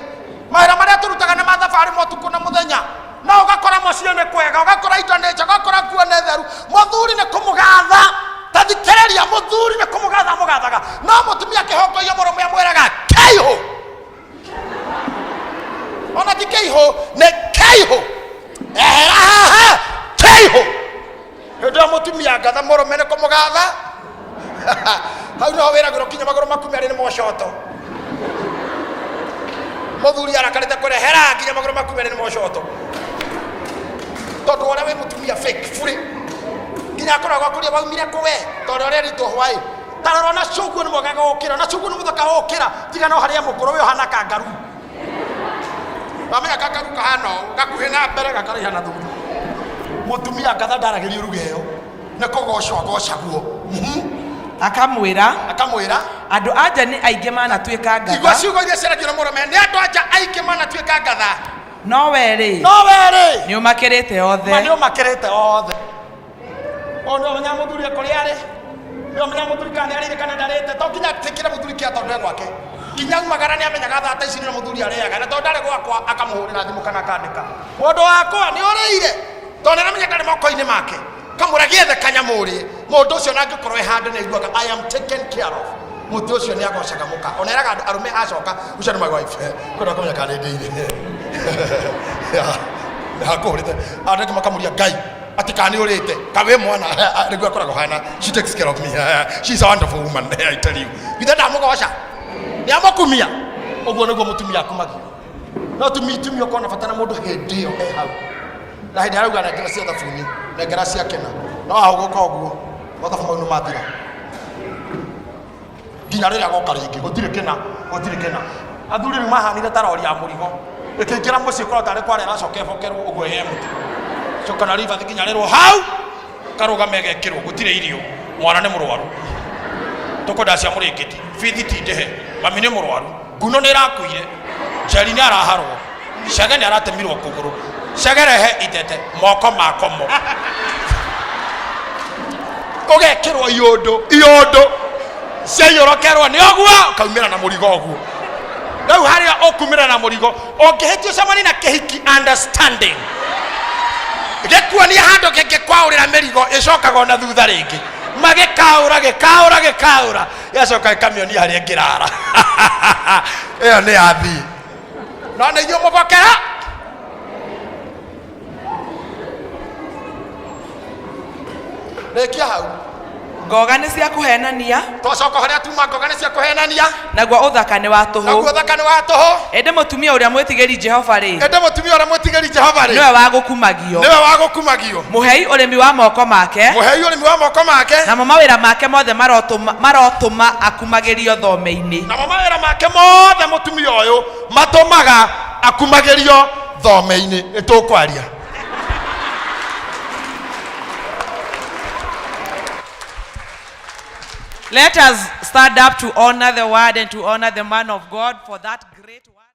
S1: mawĩra marĩa tũrutaga nĩ ma thabarĩ ma ũtukũ na mũthenya no ũgakora mũciĩ nĩ kwega ũgakora indo nĩ njega ũgakora nguo nĩ theru mũthuri nĩ kũmũgatha ta thikĩrĩria mũthuri nĩ kũmũgatha amũgathaga no mũtumia kĩhongoiyo mũrũme amwĩraga keiho ona ti keiho nĩ keiho ehera haha keiho hĩndĩ ĩyo mũtumia ngatha mũrũme nĩ kũmũgatha hau nĩho wĩragĩrwo kinya magũrũ maku merĩ nĩ mocoto mũthuri arakarĩte kũrehera nginya magũrũ maku merĩ nĩ mocoto tondũ ũrĩa wĩ mũtumia fake burĩ nginya akoragwo akũria waumire kũ we tondũ ũrĩa ritwo hwaĩ ta rora ona cuguo nĩ mwega gũkĩra ona cuguo nĩ mũthaka gũkĩra tiga no harĩa mũkũrũ wĩ ũhana kangaru wamenya kangaru kahana ũũ gakuhĩ na mbere gakaraiha na thutha mũtumia ngatha ndaragĩrio ruga ĩyo nĩ kũgocwo agocagwo.
S2: Akamwĩra.
S1: Akamwĩra.
S2: Andũ a nja nĩ aingĩ manatuĩka
S1: Igua
S2: ngatha,
S1: ciugo iria ciaragio nĩ mũrũme nĩ andũ anja aingĩ manatuĩka ngatha
S2: no wee-rĩ,
S1: no werĩ
S2: nĩ ũmakĩrĩte othe.
S1: ma nĩ ũmakĩrĩte othe. Ũyũ nĩ ũmenyaga mũthuri e kũrĩa arĩ nĩ ũmenyaga mũthuri kana nĩ arĩire kana ndarĩte to nginya tĩkĩre mũthuri kĩa tondũ e gwake nginya umagara nĩ amenyaga thaa ta ici nĩrĩo mũthuri arĩaga na tondũ ndarĩ gwakwa akamũhũrĩra thimũ kana akandĩka mũndũ wakwa nĩ ũrĩire tondũ nĩ aramenya ndarĩ moko-inĩ make kamũra gĩethe kanyamũ ũrĩe mũndũ ũcio na angĩkorwo e handũ nĩ aiguaga I am taken care of mũtĩ ũcio nĩ agocaga mũka ona eraga andũ arũme acoka ũcio nĩ my wife kwenda kũmenya kana nĩ ndĩire hakũhũrĩte andũ angĩ makamũria ngai atĩ kana nĩ ũrĩte ka wĩ mwana nĩguo akoragwo hana she takes care of me she's a wonderful woman I tell you githĩ ndamũgoca nĩ amũkumia ũguo nĩguo mũtumia akumagio no tumia ũkorwo na bata na mũndũ hĩndĩ ĩyo e hau na hĩndĩ arauga nengera cia thabuni nengera cia kĩna no ahũgũka ũguo mathabu mau nĩ mathira nginya rĩrĩa agoka rĩngĩ gũtirĩ kĩna gũtirĩ kĩna athuri rĩu mahanire ta rori ya mũrigo ĩkĩingĩra mũciĩ korwo tarĩ kware ĩracoka ĩbokerwo ũguo ĩ empty coka na ribathi nginya rĩrwo hau karũgame gekĩrwo gũtirĩ irio mwana nĩ mũrwaru tũkwenda cia mũrĩngĩti bithi ti ndĩhe mami nĩ mũrwaru nguno nĩ ĩrakuire njeri nĩ araharwo cege nĩ aratemirwo kũgũrũ cege rehe itete moko makomo ũgekĩrwo iũndũ iũndũ ciaiyũrokerwo nĩ ũguo ũkaumĩra na mũrigo ũguo rĩu harĩa ũkumĩra na mũrigo ũngĩhĩtia ũcemanie na kĩhiki understanding gĩkuonia handũ kĩngĩkwaũrĩra mĩrigo ĩcokaga ona thutha rĩngĩ Magĩkaũra, gĩkaũra, gĩkaũra, gĩgacoka gĩkamĩonia harĩa ĩngĩrara. Ĩyo nĩ yathiĩ, no nĩ inyuĩ mũbokera. Rĩkia hau.
S2: Ngoga nĩ cia kũhenania.
S1: Twacoka harĩa tuma, ngoga nĩ cia kũhenania.
S2: Naguo ũthaka nĩ wa
S1: Naguo
S2: tũhũ.
S1: Ũthaka nĩ wa tũhũ.
S2: Ĩndĩ mũtumia ũrĩa mwĩtigĩri Jehova rĩ,
S1: Ĩndĩ mũtumia ũrĩa mwĩtigĩri Jehova rĩ,
S2: nĩwe wa gũkumagio.
S1: Nĩwe wa gũkumagio.
S2: Mũhei ũrĩmi wa moko make.
S1: Mũhei ũrĩmi wa moko make.
S2: Namo mawĩra make mothe marotũma akumagĩrio thome-inĩ.
S1: Namo mawĩra make mothe, mũtumia ũyũ, matũmaga akumagĩrio thome-inĩ. Nĩ tũkwaria.
S2: Let us stand up to honor the word and to honor the man of God for that great word.